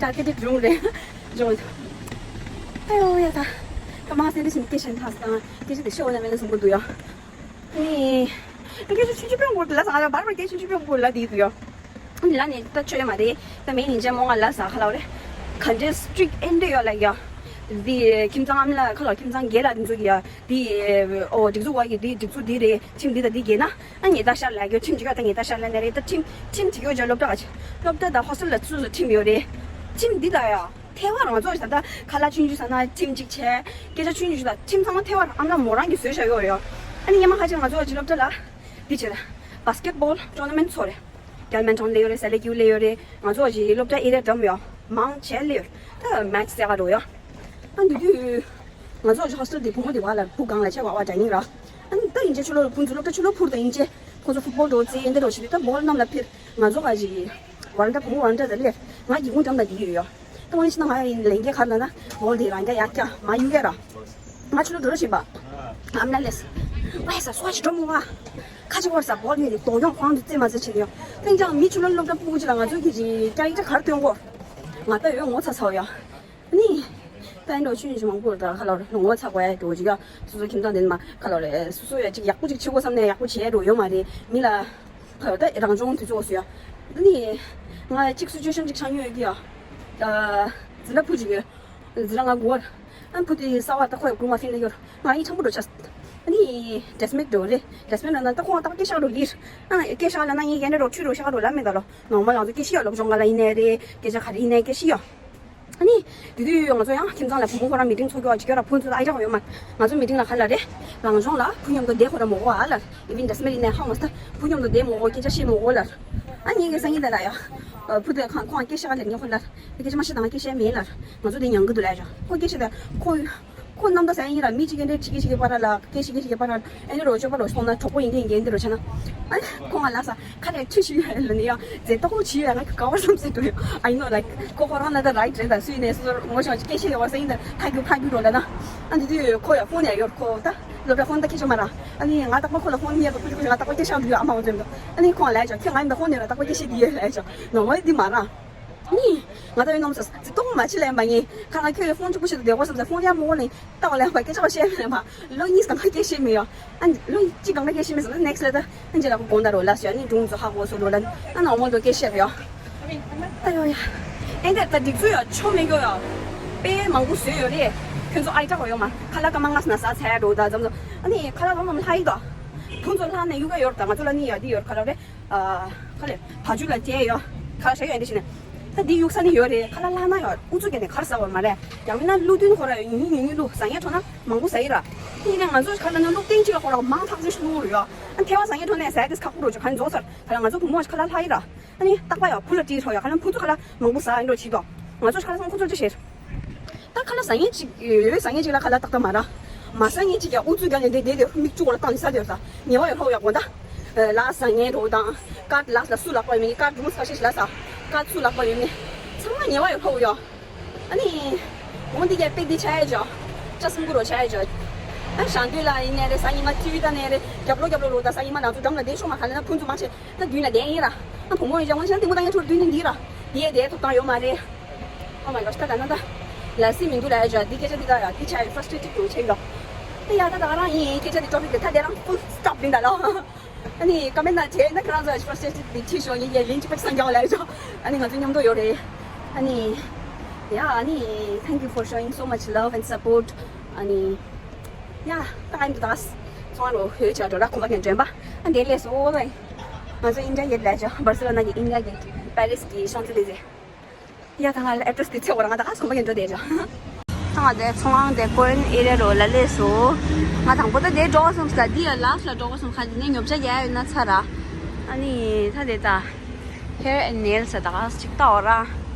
ཊར་གེ་ཊེཌ་རུམ་རེད། ཇོ། ཨ་ཡོ་ཡ་ད། ད་མ་སེ་འདི་ཞིག་སྐད་ཆ་ཐག་སང་སྐད་ཆ་དེ་ཤོད་ན་མེད་ན་བཟང་པོ་འདུག་ཡ། ནི། ད་སྐད་ཆ་ཆུང་ཆུང་པོ་ལ་ས་ང་ལ་བར་བར་སྐད་ཆུང་ཆུང་པོ་ལ་དེ་འདུག་ཡ། ལ་ནི་ད་ཆོས་ཡ་མ་རེད། ད་མེད་ནི་ཅན་མོ་ང་ལ་ས་ཁ་ལ་རེད། ག་འདྲེ་སི་ཊིག་ཨེ་འདྲེ་ཡོད་ལ་ཡ། འདི་ཁྱིམ་ཚང་ཨམ་ལ་ཁ་ལ་ཁྱིམ་ཚང་རྒྱལ་ལ་འདི་ཚོ་གི་ཡ། འདི་ཨོ་སྒྲིག་འཛུགས་བ་གི་འདི་སྒྲིག་འཛུགས་འདི་རེད་ཁྱིམ་འདི་ད་འདི་རྒྱལ་ན། ཨ་ཉེ་ད་ཤར་ལ་གྱོ་ཁྲིམས་ཅིག་ད་ཉེ་ད་ཤར་ལ་ནས་རེད་ད་ཁྲིམས་ཁྲིམས་ཅིག་ཡོད་ཅག་སློབ་གྲྭ་ག་ཆེ་སློབ་གྲྭ་ད་ཧོ་སི་ཊེལ་ལ་ཚུད་སུ་ཁྲིམས་ཡོད་རེད། ཁྲིམས་འདི་ད་ཡ་ཐལ་བ་རང་ཚོ་ད་ད་ཁ་ལག་ཆུང་ཆུང་ཟ་ན་ཁྲིམས་ཅིག་བྱས་སྐད་ཆ་ཆུང་ཆུང་ཞིག་ད་ཁྲིམས་ཚང་མ་ཐལ་བ་ཨ་ན་མོ་རང་གི་བཟོས་བཞག་ཡོད་རེད་ཡ། ཨ་ནི་ཉི་མ་ཁ་ཆེ་ང་ཚོ་ཅི་སློབ་གྲྭ་ལ་འདི་བྱེད་ད་བྷ་སི་ཀེ་ཊི་བྷོལ་ཊོར་ན་མེན་ཊི་ཚོགས་རེད། རྒྱལ་མེན་ཊོན་ལས་ཡོད་རེད་སེ་ལེ་ཀིའུ་ལས་ཡོད་རེད་ང་ཚོ་ཅི་སློབ་གྲྭ་ཨེ་རི་ཡ་འགྲམ་ཡོད་མང་ཆེ་ལས་ཡོད་ད་མེ་ཆི་ཟེར་ག་འགྲོ་ཡ། ཨ་འདི་དུས། ང་ཚོ་ཧོ་སི་ཊེལ་དེ་བུ་མོ་དེ་བ་ལ་བུ་གང་ལ་ཆེ་བ་བ་འདྲ་ཡིན་ར། ཨ་ནི་ད་ཡིན་ཅེ་ཆུ་ལོ་ཕུན་ཚོ་སློབ་གྲྭ་ཆུ་ལོ་ཕུར་ད་ཡིན་ཅེ། ཁོ་ཚོ་ཕུཊ་སྦོལ་འགྲོ་རྩིས་འདི་འགྲོ་བྱེད་དུས་ད་བོལ་གནམ་ལ་འཕུར། ང་ཚོ་ག་ཅིག་ཝ་རན་ཌ་བུ་མོ་ཝ་རན་ཌ་ལ་སླེབས། ང་སྒེའུ་ཁུང་འགྲམ་ལ་བསྡད་ཡོད་ཡོ། ད་དངོས་གནས་བྱས་ན་ང་ཡི་ལས་འགན་ག་རེ་ལབ་ན་བོལ་དེ་རང་རྐྱ་ཡར་རྐྱ་མར་གཡུག་ཡ་ར། ང་ཆུ་ལོག་འགྲོ་ར་བཞིན་པ། ཨམ་ན་ལས། ཝེ་ས་སོ་ཞིག་འགྲོ་མོ་བ། ཁ་ཆེ་བར་ས་བོལ་ཡོད་དེ་དོ་ཡོང་ཁོང་དུ་རྩེ་མ་རྩེ་བྱེད་ཡོ། ཐེངས་ཀྱང་མི་ཆུ་ལོག་སློབ་གྲྭ་ཕྲུ་གུ་ཅིག་ལ་ང་ཚོ་གི་ཅིག་རྐྱ་ཡིག་ཅིག་ག་རེ་སྟོན་དགོས། ང་ད་ཡོད་ངོ་ཚ་ཚ་ཡོ། ནི། ད་ཡིན་འགྲོ་ཆུ་ཡིན་ཞིག་མང་པོ་རེད། ད་ཁ་ལོ་རེད་ངོ་ཚ་དགོས་ཡ་འགྲོ་ཅིག་ཡ། སོ་སོ་ཁྱིམ་ཚང་དེ་ནི་མ་ཁ་ལོ་རེད། སོ་སོ་ཡ་ཅིག་ཡག་པོ་ཅིག་བྱེད་དགོས་བསམ་ནས་ཡག་པོ་བྱེད་ཡ་འགྲོ་ཡོད་མ་རེད། མི་ལ་ཁ་ལོ་ད་རང་སྦྱོང་དུས་ཚོད་སུ་ཡ། ད་ནི། ང་གཅིག་སུ་ཅུ་ཤན་ཅིག་ཆགས་ཡོད་ཀི་ཡ། ད། འཛིན་གྲྭ་བུ་ཅིག་ཡོད། འཛིན་གྲྭ་ང་དགུ་བར། ཨ་བུ་དེ་གསར་བ་ད་ཁོ་ཡ་དགུང་མ་ཕིན་ན་ཡོད། ང་ཡི་ཆང་པོ་འགྲོ་ཆ། ཨ་ནི། ཌེ་སི་མེད་འགྲོ་རེད། ཌེ་སི་མེད་འགྲོ་ན་ད་ཁོང་ད་སྐད་ཤག་འགྲོ་ལིར། ཨ་སྐད་ཤག་ལ་ན་ངའི་ཡན་འགྲོ་ཆུ་འགྲོ་ཤག་འགྲོ་ལ་མེད་ད་ལོ། ནོར་མ་ང་ཚོ་སྐད་ཤི་ཡ་སློབ་སྦྱོང་ག་ལ་ཡིན་ནའི་རེད། སྐད་ཆ་ག་རེ་ཡིན་ནའི་སྐད་ཤི་ཡ། ཨ་ནི། དེ་དུས་ང་ཚོ་ཡང་ཁྱིམ་ཚང་ལ་བུ་མོ་ཁོ་རང་མི་ཊིང་ཚོགས་རྒྱུ་ཅིག་ཡོད་ར། བུ་ཚོ་ད་ཨ་ཡག་ཡོད་མ། ང་ཚོ་མི་ཊིང་ལ་ག་ལ་རེད། རང་སྦྱོང་ལ་བུ་མཉམ་དུ་བསྡད་ཁོ་ར་མོ་གོ་ཨ་ལ། ཨི་ཝན་ཌེ་སི་མེད་ཡིན་ནའི་ཧ་མ་སྟ། བུ་མཉམ་དུ་བསྡད་མོ་གོ་སྐད་ཆ་བཤད་མོ་གོ་ལ། ཨ་ནི་ངའི་སང་ཉིན་ད་ལ་ཡ། བུ་དེ་ཁང་ཁོང་སྐད་ཆ་ག་ལ་ཉོ་ཁོ་ལ། སྐད་ཆ་མ་བཤད་དང་སྐད་ཆ་མེད་ལ། ང་ཚོ་དེ་ཉང་གི་འདུག་ལ་ཡ། ཁོ་སྐད་ཆ་དེ་ཁོ། ཁོ་རྣམ་པ་ཟ་ཡིན་ར། མི་གཅིག་གིས་འདྲེ་གཅིག་གིས་གཅིག་གི་བར་ལ་སྐད་ཤིག་སྐད་ཤིག་གི་བར་ལ་ཨེ་འདྲ་རོ་ཆོག་པ་རོ་སོང་ན་གྲོགས་པོ་ཡིན་གི་ཡིན་གི་འདི་རོ་ཆ་ན། ཨ་ཁོང་ང་ལ་ས་ཁ་ལས་ཁྲི་ཤི་ཡོད་ལ་ནི་ཡ་མཛེས་ཏོག་ཅི་ཡོད་ང་ག་བར་བསམ་སེ་འགྲོ་ཡོད། I know, like, ཁོ་ཁོ་རང་ལ་ད་རའིཊ་རེད། ད་སུས་ནས་སོ་སོར་ངོ་ཤེས་སྐད་ཤིག་ཡོད་བ་ས་ཡིན་ད་ཕ་རྒྱུ་ཕ་རྒྱུ་འགྲོ་ལ་ན། ཨ་འདི་དུས་ཁོ་ཡ་ཕོན་ཡ་ཡོད་ཁོ་ད་སློབ་གྲྭ་ཕོན་ད་ཁྱེད་ཆོ་མ་ར། ཨ་ནི་ང་རྟག་པར་ཁོ་ལ་ཕོན་ཉེ་བ་ཁོ་ང་རྟག་པར་སྐད་ཤག་འདི་ཡོད་ཨ་མ་འོ་ཙམ་དུ། ཨ་ནི་ཁོང་ལ་ཡ་ཆོག་ཁྱོད་ང་ཡིན་ད་ཕོན་ཡོད་ལ་རྟག་པར་སྐད་ཤིག་འདི་ཡོད་ལ་ཡ་ཆོག་ནོ་མ་འདི་མ་ར། ནི། ང་ད་ཡོད་ནོམ་ས་ཙི་ཏོག་མ་ཕྱི་ལན་པ་ངས་ཁ་ང་ཁྱོད་ཀྱི་ཕོན་གཅིག་པུ་ཞིག་ཏུ་བསྡད་དགོས་བསམ་ས་ཕོན་ཡར་མོ་ནི་ཏག་ལན་པ་སྐད་ཆ་བཤད་མི་ལན་པ་ལོ་གཉིས་གང་ག་སྐད་བཤད་མི་ཡོད། ཨ་ལོ་གཅིག་གང་ག་སྐད་བཤད་མི་སོང་ན་ནེག་སི་ལ་ད་ཨ་འཇི་ལ་གོང་ད་རོ་ལ་སོ་ཡ་ནི་སྒྲུང་ཚོ་ཧ་གོ་སོ་རོ་ལ་ཨ་ན་འོ་མོ་དོ་སྐད་བཤད་ཡོད། ད་ཡོད་ཡ། ཨེ་འདྲ་ད་སྒྲིག་ཚུལ་ཡོད་ཆོ་མེད་གྱོ་ཡོད། དཔེ་མང་པོ་བཟོས་ཡོད་རེད། ཁྱོད་ཚོ་ཨའི་ཏྲ་གོ་ཡོད་མ་ཁ་ལ་ཀ་མ་ང་སྣ་ས་ཚ་ཡ་འགྲོ་ད་ཙམ་ཚོ་ཨ་ནི་ཁ་ལ་ལོ་ནམ་ལྷ་ཡི་དོ། ཕུན་ཚོགས་ལྷ་ནས་གཡུག་ག་ཡོད་ད་ང་ཚོ་ལ་ནི་ཡ་འདི་ཡོད་ཁ་ལ་རེད། ཨ། ཁ་ལས་བ་ཇུ་ལ་བཅད་ཡོད། ཁ་ལ་ཞག་ཡོད་འདི་ཞིག་ནས། ད་འདི་གཡུག་ས་ནི་ཡོད་རེད་ཁ་ལ་ལྷག་ན་ཡོད་ཨུ་ཚུགས་རྒྱག་ནས་གར་ཟ་བར་མ་རེད། ཡང་མིན་ན་བླུག་དུས་ཁོ་ར་ཡོད་ཉུང་ཉུང་ཉུང་ཉུང་བླུག་ཟ་ངེ་འཕྲོ་ན་མང་པོ་ཟ་ཡི་ར། དེ་ཡིན་ན་ང་ཚོ་ཁ་ལ་ན་བླུག་སྟེང་གཅིག་ལ་ཁོ་ར་མང་ཐག་ཆོད་ཞིག་བླུག་རེད་ཡོད། ཨ་ཐེ་བ་ཟ་ངེ་འཕྲོ་ནས་ཟ་དེ་ཁག་པོ་རོ་ཆོ་ག་ནས་རྫོགས་ཚར་ཁ་ལ་ང་ཚོ་བུ་མོ་ཁ་ལ་ལྷག་ཡི་ར། ཨ་ནི་རྟག་པ་ཡོད་བུ་ལ་དྲིས་ཧྲོ་ཡོད་ཁ་ལ་བུ་ཚོ་ཁ་ལ་མང་པོ་ཟ་ཡི་འགྲོ་བྱེད་དོ། ང་ཚོ་ཁ་ལ་སང་ཁོ་ཚོ་ཅི་བྱེད། ད་ཁ་ལག་ཟ་མཁན་ཅིག་ཡོད་ཟ་མཁན་ཅིག་ལ་ཁ་ལག་ཏག་ཏག་མ་རག་མ་ཟ་མཁན་ཅིག་ཡང་ཨུ་ཚུགས་རྒྱག་ནས་བསྡད་བསྡད་དེ་མིག་ཆུ་འོག་ལ་བཏང་ནས་ཟ་དེ་ཟ། ཉེ་བ་ཡོད་ཧོ་ཡག་པོ་ད། ལགས་ཟ་མཁན་འགྲོ་དང་། ཀར་ལགས་ལ་སུ་ལག་པ་ཡོད་མེད་ཀར་སྒྲུང་ས་ཤེས་ལ་ཟ། ཀར་སུ་ལག་པ་ཡོད་མེད། ཚང་མ་ཉེ་བ་ཡོད་ཧོ་ཡོད། ཨ་ནི། འོང་འདི་གའི་དཔེ་འདི་ཆ་ཡ་ཇོ། ཅ་སུམ་གུ་རོ་ཆ་ཡ་ཇོ། ཨ་ཞང་དུས་ལ་ཡིན་ནའི་རེད་ཟ་ཉི་མ་ཅི་ཡུལ་ད་ནའི་རེད་རྒྱབ་ལོ་རྒྱབ་ལོ་རོ་ད་ཟ་ཉི་མ་ང་ཚོ་འགྲམ་ལ་བསྡད་ཤོག་མ་ག་ལ་ན་ཕུན་ཚོགས་མ་ཆེ། ད་མདུན་ལ་བསྡད་ཡིན་ར། ཨ་བུ་མོ་ཡིན་ཀྱང་ང་ཆ་དེ་མོ་ད་ཡང་ཁྱོད་མདུན་ནས་འདི་ར། འདི་ཡས་དེ་ཐོབ་ཐང་ཡོད་མ་རེད། Oh my gosh ད་ད་ན་ད། ལ་སི་མི་འདུག་ལ་ཡ་ཇ་འདི་སྐད་ཆ་འདི་ད་ཡ་འདི་ཆ་ཡ་ཧྥ་ར་སི་ཊྲེ་ཊེཌ་འགྲོ་ཆེ་ཡོད། ད་ཡ་ད་ད་ག་རང་ཡིན་སྐད་ཆ་འདི་ཊོ་པིག་དེ་ད་དེ་རང་ཕུལ་སི་ཊོབ་ཡིན་ད་ལོ། ཨ་ནི་ཀ་མེན་ཊི་ན་བྱས་ན་ཁྱེད་རང་ཚོ་ཧྥ་ར་སི་ཊྲེ་ཊེཌ་འདི་ཁྲིད་ཤོག་ཡིན་ཡ་ལིན་ཅི་པ་སང་རྒྱག་ལ་ཡ་ཇ། ཨ་ནི་ང་ཚོ་མཉམ་དུ་ཡོད་རེད། ཨ་ནི། Yeah ཨ་ནི། Thank you for showing so much love and support. ཨ་ནི། ཡ། ད་ཨ་ནི་ད་སོང་རོ་ཧོས་ཆ་འགྲོ་ར་ཁོམ་པ་ཀན་དྲན་པ། ཨ་འདི་ལས་སོ་ལ། ང་ཚོ་ཨིན་ཌི་ཡ་གེ་ཊི་ལ་ཅོ་སྦར་སེ་ལོ་ན་གི་ཨིན་ཌི་ཡ་གེ་ཊི་པེ་རིས་ཀྱི་ཤོང་ཙེ་ལི་ཛེ། ཡ་ད་ང་ལ་ཨེ་ཌི་རེ་སི་དེ་ཚེ་བོ་ར་ང་ད་ཁོམ་པ་ཀན་འགྲོ་དེ་ཅོ། ད་ང་དེ་ཚོང་ཁང་དེ་ཀོ་རི་ཡན་ཨེ་རི་ཡ་རོ་ལ་ལས་སོ། ང་དང་པོ་ད་དེ་འགྲོ་སོང་ས་འདི་ཡ་ལ་སི་ལ་འགྲོ་སོང་ཁ་འདི་ནས་ཉོ་ཆ་རྒྱ་ཡོད་ན་ཚ་ར། ཨ་ནི་ད་དེ་ད། Hair and nails ད་ག་ཅིག་ད་འོ་ར།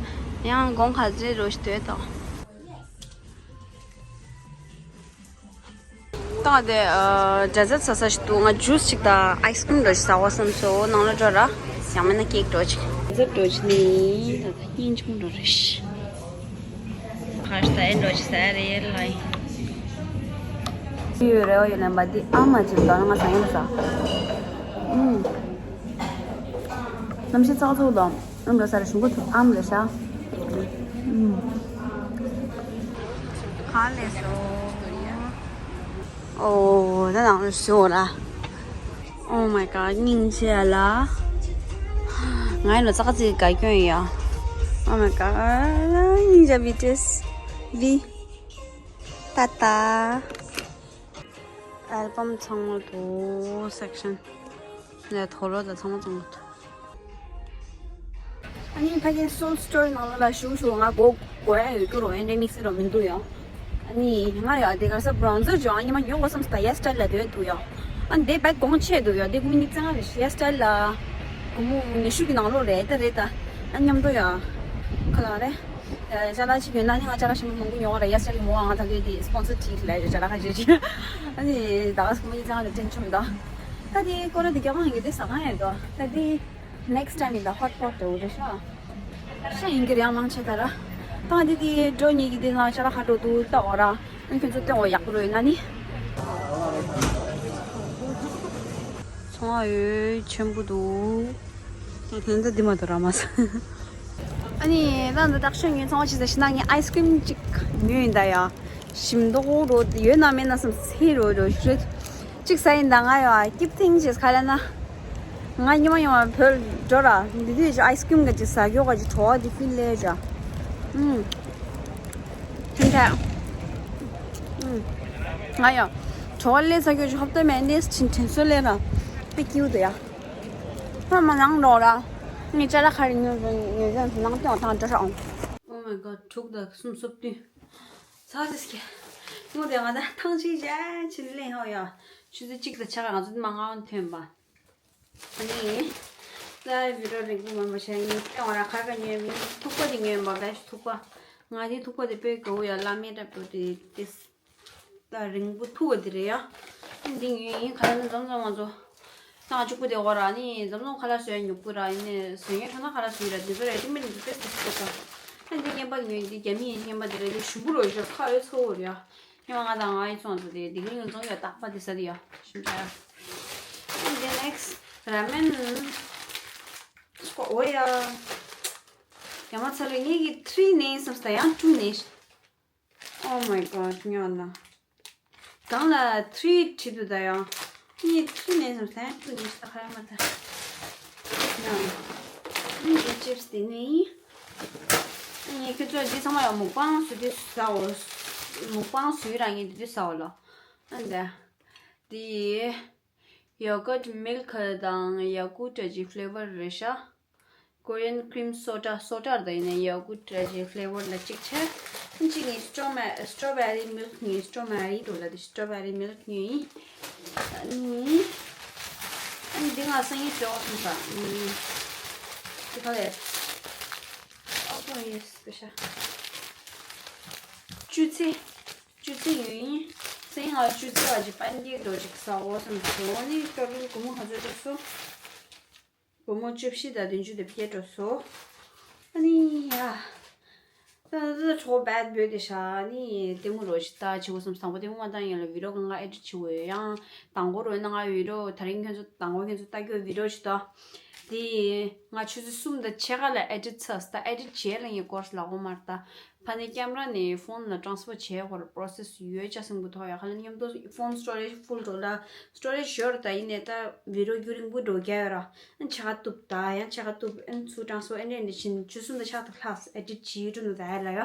ཡང་གོང་ཁ་ཟེ་རོ་ཞིག་དོད་དོ། ད་དེ་ཨ་ཌེ་ཛར་ཊི་ཟ་ས་ཞིག་འདུག་ང་ཇུས་ཅིག་དང་ཨའི་སི་ཀྲིམ་འདྲ་ཞིག་ཟ་བ་བསམ་སོང་ནང་ལ་འགྲོ་ར། ཡང་མིན་ན་ཀེག་འདྲ་ཅིག་ཌེ་ཛར་ཊི་འདྲ་ཅིག་ནི་ད་ད་ཉིན་ཆུང་འགྲོ་རེ་ཤི། ཁ་ཤ་ད་ཨེ་འདྲ་ཅིག་ཟ་རེ་ལ་ཡིན། ཡོད་རེ་བ་ཡོད་ན་མ་དེ་ཨ་མ་ཅིག་ད་ང་ཟ་ཡིན་ཟ། ཨུམ། གནམ་གཤིས་ཚ་ཚུགས་དང་། ཨམ་ར་ས་ར་ཞུང་གོ་ཐུ་ཨམ་ར་ཤ། ཨུམ། ག་ལས་སོ། ཨོ་ད་ནང་རུ་སོ་ར། Oh my god སྙིང་རྗེ་ལ། ང་ཡི་ལོ་ཙག་ཙིག་ག་སྐྱོན་ཡ། Oh my god སྙིང་རྗེ་བི་ཏི་ཨེས་བི། ཏ་ཏ། ཨལ་བམ་ཚང་མ་དུ་སེག་ཤན། ལས་ཐོ་ལོ་དང་ཚང་མ་ཚང་མ་དུ། ཨ་ནི་ཕ་གིའི་སོལ་སི་ཊོར་ནང་ལ་ཞུགས་ཞུགས་ང་གོ་གོ་ཡ་ཡོད་རྒྱུ་རོ་ཨེ་འདྲ་དམིགས་བསལ་རོ་མི་འདུག་ཡ། ཨ་ནི་ང་ཡ་དེ་ག་ས་བྷ་རོན་ཟར་ཅོ་ཨ་ཉི་མ་ཉོ་གོ་བསམ་སི་ད་ཧེར་སི་ཊལ་ལ་དོད་འདུག་ཡ། ཨ་ནི་དེ་བེད་གོང་ཆེ་འདུག་ཡ་དེ་ཀུ་མི་ནི་ཙང་རེ་ཧེར་སི་ཊལ་ལ། སྒོར་མོ་ཉི་ཤུ་གི་ནང་ལོགས་རེད་ད་རེད་ད། ཨ་མཉམ་དུ་ཡ། ཁ་ལ་རེད། ཅ་ལག་ཅིག་ཡོད་ན་ནི་ང་ཅ་ལག་ཞིམ་པོ་མང་པོ་ཉོ་བ་རེད་ཡ་ཧེར་སི་ཊལ་གི་མོ་ཨང་ད་དེ་དེ་སི་པོན་སར་ཊི་ལ་ཡ་ཅ་ལག་ཁ་ཅིག་ཅིག་ཨ་ནི་ད་ག་ས་ཀུ་མི་ནི་ཙང་རེ་དྲན་ཆུང་ད། ད་དེ་སྐོར་ར་དེ་རྒྱ་མང་གི་དེ་ཟ་ཁང་ཡོད་དོ། ད་དེ་next time in the hot pot དེ་འོ་རེད་ཤག་ཤ་ཡིན་གྱི་རེད་ཡང་མང་ཆེ་ད་ར། ད་དེ་དེ་འགྲོ་ཉིད་ཀྱི་དེ་ནང་ཅ་ལག་ཁ་འགྲོ་འདུག་ལྟ་འོ་ར། ཨ་ཁྱོད་ཚོ་སྟོན་འོ་ཡག་པོ་རོ་ཡོད་ན་ནི། ཚོང་ཨ་ཡོད་ཆེན་པོ་འདུག་ད་དེ་འདྲ་འདི་མ་གཏོགས་ར་མ་ཟ། ཨ་ནི་ད་འདི་དག་ཤོད་ཉོས་ཚོང་ཅི་ཟ་ཤི་ན་ངས་ice cream གཅིག་ཉོས་ཡིན་ད་ཡ། ཞིམ་མདོག་རོ་ཡོད་ན་མེད་ན་བསམ་སེ་རོ་རོ་ཤོད། གཅིག་ཟ་ཡིན་ད་ང་ཡ་keep thinking ཅེས་ག་ལ་ན། ང་ཉི་མ་ཉི་མ་བོད་འགྲོ་ར་འདི་དུས་ཀྱི་ice cream ག་ཅིག་ཟ་རྒྱུ་ག་ཅིག་བྲོ་བ་འདི་ཕི་ལེ་ཇ། ཨུམ། ཐུན་ཐལ། ཨུམ། ང་ཡ། བྲོ་བ་ལེ་ཟ་རྒྱུ་ཅིག་ཧོབ་ཏེ་མེད་ནས་ཕྱིན་དྲན་གསོ་ལེ་ར། ཕི་ཀིའུ་དུ་ཡ། ཕ་མ་ནང་འགྲོ་ར། ངས་ཅ་ལག་ག་རེ་ཉོས་ཉོས་ནང་སྟོན་ཐང་འགྲོ་ཤག Oh my god དྲུག་དང་གསུམ་སོ་བདུན། ཚ་ཟེར་གི། དངོས་དེ་ང་ད་ཐང་ཆེན་བྱས་ཕྱིན་ལེན་ཧོ་ཡ། ཆུ་ཚོད་གཅིག་དང་ཕྱེད་ཀ་ང་ཚོ་དེ་མ་ང་འོན་ཐོན་པ། ཨ་ནི། ད་བི་ཌིའོ་རིང་པོ་མང་པོ་བྱས་ངས་ལྟ་བ་ར་ཁར་ཁ་ཉོས་མིན་ཐུག་པ་དེ་ཉོས་པ་བས་ཐུག་པ། ང་དེ་ཐུག་པ་དེ་དཔེ་དགའ་བོ་ཡ་བླ་མའི་འདྲ་པོ་དེ་དེ། ད་རིང་པོ་ཐུག་པ་དེ་རེད་ཡ། ཨ་འདི་ཉོས་ཡིན་ཁ་ལ་ནི་འཛོམས་འཛོམས་ང་ཚོ། ད་ང་གཅིག་པུ་དེ་འོ་ར་ནི་འཛོམས་འཛོམས་ཁ་ལ་བཟོས་ཉུག་པོ་ར་ཡིན་ནས་བཟོས་ངས་ཁྲོ་ན་ཁ་ལ་བཟོས་ར་འདི་ཚོ་རེད་ཏིག་མེད་འདི་ཚོ་ཏེ་སི་ཏེ་སི་ཏེ་ས། ཨ་འདི་རྔན་པ་ཉོས་འདི་རྒྱ་མི་ཡི་རྔན་པ་དེ་རེད་འདི་ཞུམ་པོ་རོ་ཞོ་ཁ་འོད་ཚོ་འོ་ར་ཡ། ཉི་མ་ང་དང་ང་ཡི་ཚོང་ཚོ་དེ་དེ་གི་ཡོད་ཚོང་ཡོད་རྟག་པ་དེ་ས་དེ་ཡ་ཞིམ་ཅག་ཡ། འདི་next ར་མེན་སྐོ་འོ་ཡ། ཡ་མ་ཚ་ལོ་ངེད་ཀྱི་three ནས་བསམ་ས་ཡང་two ནས། Oh my god ཉོ་ལ། གང་ལ་three བྲིས་འདུག་ད་ཡང་། ངས་three ནས་བསམ་ས་ཡང་two ནས་ས་ཁ་ཡ་མ་ད། ཡང་། ངས་ཀྱི་chips དེ་ནས་ཡིན། ངས་ཁྱོད་ཚོ་འདི་ཚང་མ་ཡང་མུག་པང་བཟོ་དུས་ཟའོ། མུག་པང་བཟོས་རང་ངས་འདི་དུས་ཟའོ་ལ། ཨ་འདི། འདི། yogurt milk དང་ཡ་ཀུ་ཏྲ་ཅི་flavor རེད་ཤག Korean cream soda soda དང་ཡིན་ན་ཡ་ཀུ་ཏྲ་ཅི་flavor ལ་གཅིག་ཆ། གཅིག་ནི་strawberry strawberry milk ནི་strawberry འགྲོ་ལ་དེ་strawberry milk ནི། ཨ་ནི། ཨ་ནི་འདི་ང་སང་ཉིན་ཞོག་སོང་ས། ཨ་ནི། འདི་ག་ལས། ཨོ་ཡེ་སི་པེ་ཤ། བཅུ་ཚེ། བཅུ་ཚེ་ཡོད་ཡིན། སེང་ང་བཅུ་ཚེ་བ་ཅིག་པན་ཀེག་འགྲོ་ཅིག་ཟ་འོ་སོང་ཟོ་ནི་ཀྲོ་ལིན་སྒོར་མོ་ག་ཚོད་འགྲོ་སོང་། སྒོར་མོ་བཅུ་བཞི་དང་བདུན་ཅུ་དེ་བརྒྱད་འགྲོ་སོང་། ཨ་ནི་ཡ། ད་ད་ད་གྲོགས་བད་བོད་དེ་ཤ་ནི་ལྟད་མོ་རོ་ཞིག་ལྟ་བྱེད་དགོས་སོང་། དང་པོ་ལྟད་མོ་མ་བཏང་ཡིན་ལ་བི་ཌིའོ་གང་ག་ཨེ་ཌིཊ་བྱེད་དགོས་ཡོད་ཡང་དང་པོ་རོ་ན་ང་བི་ཌིའོ་ད་རིང་ཁྱོད་ཚོ་དང་པོ་ཁྱོད་ཚོ་ལྟ་རྒྱུ་བི་ཌིའོ་ཞིག་ལྟ། དེ་ང་ཆུ་ཚོད་གསུམ་དང་ཕྱེད་ཀ་ལ་ཨེ་ཌིཊ་ཚར་ད་ཨེ་ཌིཊ་བྱས་ལ་ངས་སྐོར་ལ་འོ་མར་ལྟ། ཕ་ནས་ཀེམ་ར་ནས་ཕོན་ལ་ཊྲན་སི་ཕར་བྱས་ཧོར་པོ་རོ་སེ་སི་ཡོད་ཅག་སེང་བུ་ཐོག་ཡ་ཁ་ལ་མཉམ་དུ་ཕོན་སི་ཊོ་རེཇ་ཕུལ་འགྲོ་ལ་སི་ཊོ་རེཇ་ཞོར་ད་ཡིན་ནས་ད་བི་ཌིའོ་རྒྱུ་རིང་པོ་འགྲོ་རྒྱ་ཡོད་ར་ཨན་ཆ་ག་ཏུབ་ད་ཡང་ཆ་ག་ཏུབ་ཨན་ཚུ་ཊྲན་སི་ཕར་ཨན་རེ་འདི་ཕྱིན་ཆུ་གསུམ་ད་ཆ་ད་ཁ་ལ་ཨེ་ཌིཊ་བྱས་ཡོད་འགྲོ་ནོ་ད་ཡ་ལ་ཡ་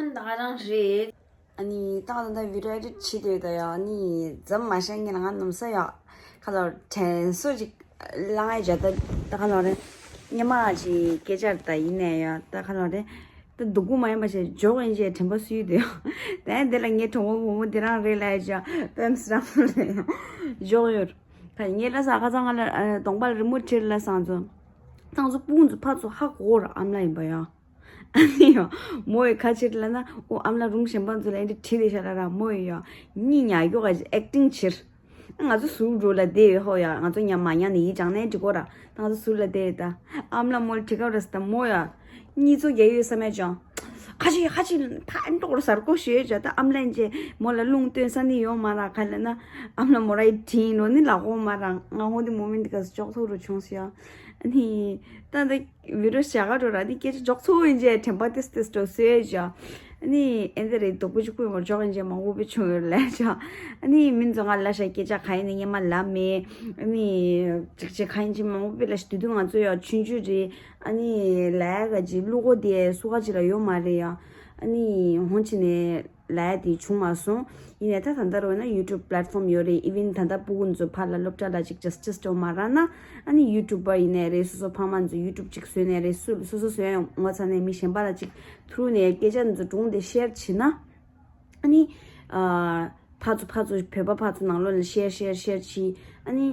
ཨན་ད་ག་རང་རེད། ཨ་ནི་ད་ད་ད་བི་ཌིའོ་ཨེ་ཌིཊ་བྱས་དེ་ད་ཡ་ཨ་ནི་འཛམ་མ་ཤ་ངེད་ལ་ང་ནམ་ས་ཡ་ཁ་ལ་དྲན་གསོ་ཅིག་ལང་ཨེ་ཇ་ད་ད་ཁ་ལ་རེ་ཉི་མ་ཅིག་སྐད་ཆ་ད་ཡིན་ནས་ཡ་ད་ཁ་ལ་རེ། ད་སྡུག་པོ་མ་ཡིན་པ་ཞིག་འཇོག་ཡིན་ཅེས་དྲན་པ་སུས་དེ་ཡང་། ད་ཡང་དེ་ལ་ངའི་གྲོགས་པོ་བུ་མོ་དེ་རང་རེད་ལ་ཡ་ཅག་པེམ་སི་རང་རེད་འཇོག་ཡོད། ད་ངས་ལ་ས་ཁ་ཚང་ང་ལ་གདོང་པ་ལ་རི་མོ་བྲིས་ལ་སང་ཚོ། སང་ཚོ་སྤུན་ཚོ་ཕ་ཚོ་ཧ་གོ་ར་ཨམ་ལ་ཡིན་པ་ཡང་། ཨ་ནི་ཡང་མོ་ཡི་ཁ་ཕྱིར་ལ་ན་ཨོ་ཨམ་ལ་རུང་གཞན་པ་ཚོ་ལ་ཨེ་འདྲ་བྲིས་ལས་ཤ་ལ་ར་མོ་ཡི་ཡང་གཉིད་ཉལ་རྒྱུ་ག་ཨེག་ཊིང་བྱེད། ང་ཚོ་ཟུར་འགྲོ་ལ་བསྡད་ཡོད་ཧོ་ཡ། ང་ཚོ་ཉ་མ་ཉ་ནི་ཡི་ཅང་ནས་འགྲིག་གོ་ར། ད་ང་ཚོ་ཟུར་ལ་བསྡད་ཡོད་ད། ཨམ་ལ་མོ་ལ་འགྲིག་ག་ར་ས་ད་མོ་ཡ། གཉིད་ཚོ་རྒྱག་ཡོད་ས་མེད་ཅང་། ཁ་ཆེ་ཁ་ཆེ་ཕ་འགྲོ་ར་ཟར་གོ་ཞེས་བྱ་ད་ཨམ་ལན་ཅེ་མོ་ལ་རླུང་བཏོན་ས་ནི་ཡོད་མ་ར་ག་ལ་ན། ཨམ་ལ་མོ་ར་ཡི་དྲིན་ལོ་ནི་ལ་གོ་མ་ར་ང་ཧོ་དི་མོ་མིན་དི་ག་ས་ཅོག་ཚོག་རུ་བྱུང་སི་ཡ། ཨ་ནི། ད་འདི་བི་ཌིའོ་བྱ་ག་འགྲོ་ར་འདི་སྐད་ཆ་འཇོག་ཚོ་ཡིན་ཅེ་དྲན་པ་ཏིས་ཏིས་འགྲོ་སོས་བྱ། ཨ་ནི་ཨེ་འདི་རེད་སྡུག་པོ་གཅིག་པུ་ཡིན་པར་འཇོག་ཡིན་ཅེ་མང་པོ་པི་བྱུང་ཡོད་ལས་བྱ། ཨ་ནི་མིན་ཚོ་ང་ལ་ཤ་སྐད་ཆ་ག་ཡིན་ནི་ངས་མ་ལབ་མེད། ཨ་ནི་ཅིག་ཅིག་ག་ཡིན་ཅེ་མང་པོ་པི་ལ་ཤ་དུས་དུས་ང་ཚོ་ཡ་ཆུང་ཆུང་རེད། ཨ་ནི་ལས་ཀ་ཅིག་བླུག་གོ་དེ་སུ་ག་ཅིག་ལ་ཡོད་མ་རེད་ཡ། ཨ་ནི་ཧོན་ཅི་ནས། ལས་དེ་བྱུང་མ་སོང་། ཡིན་ནའི་ད་ད་ལྟ་རོ་ན་ཡུ་ཊུབ་པི་ལེཊ་ཕོམ་ཡོད་རེད། ཨི་ཝན་ད་ལྟ་སྤུ་གུ་ཚོ་ཕར་ལ་སློབ་གྲྭ་ལ་ཅིག་ཇ་སི་ཊི་སི་འགྲོ་མ་རག་ན། ཨ་ནི་ཡུ་ཊུབ་པར་ཡིན་ནའི་རེད། སོ་སོ་ཕ་མ་ཚོ་ཡུ་ཊུབ་ཅིག་བཟོས་ནའི་རེད། སུ་སོ་སོ་བཟོས་ཡོང་ངོ་ཚ་ནས་མི་གཞན་པ་ལ་ཅིག་ཐུག་ནས་སྐད་ཆ་འདི་ཚོ་སྒྲུང་དེ་ཤེར་བྱེད་ན། ཨ་ནི། ཨ། ཕར་ཚུར་ཕར་ཚུར་བོད་པ་ཕར་ཚུར་ནང་ལོགས་ལ་ཤེར་ཤེར་ཤེར་བྱེད། ཨ་ནི།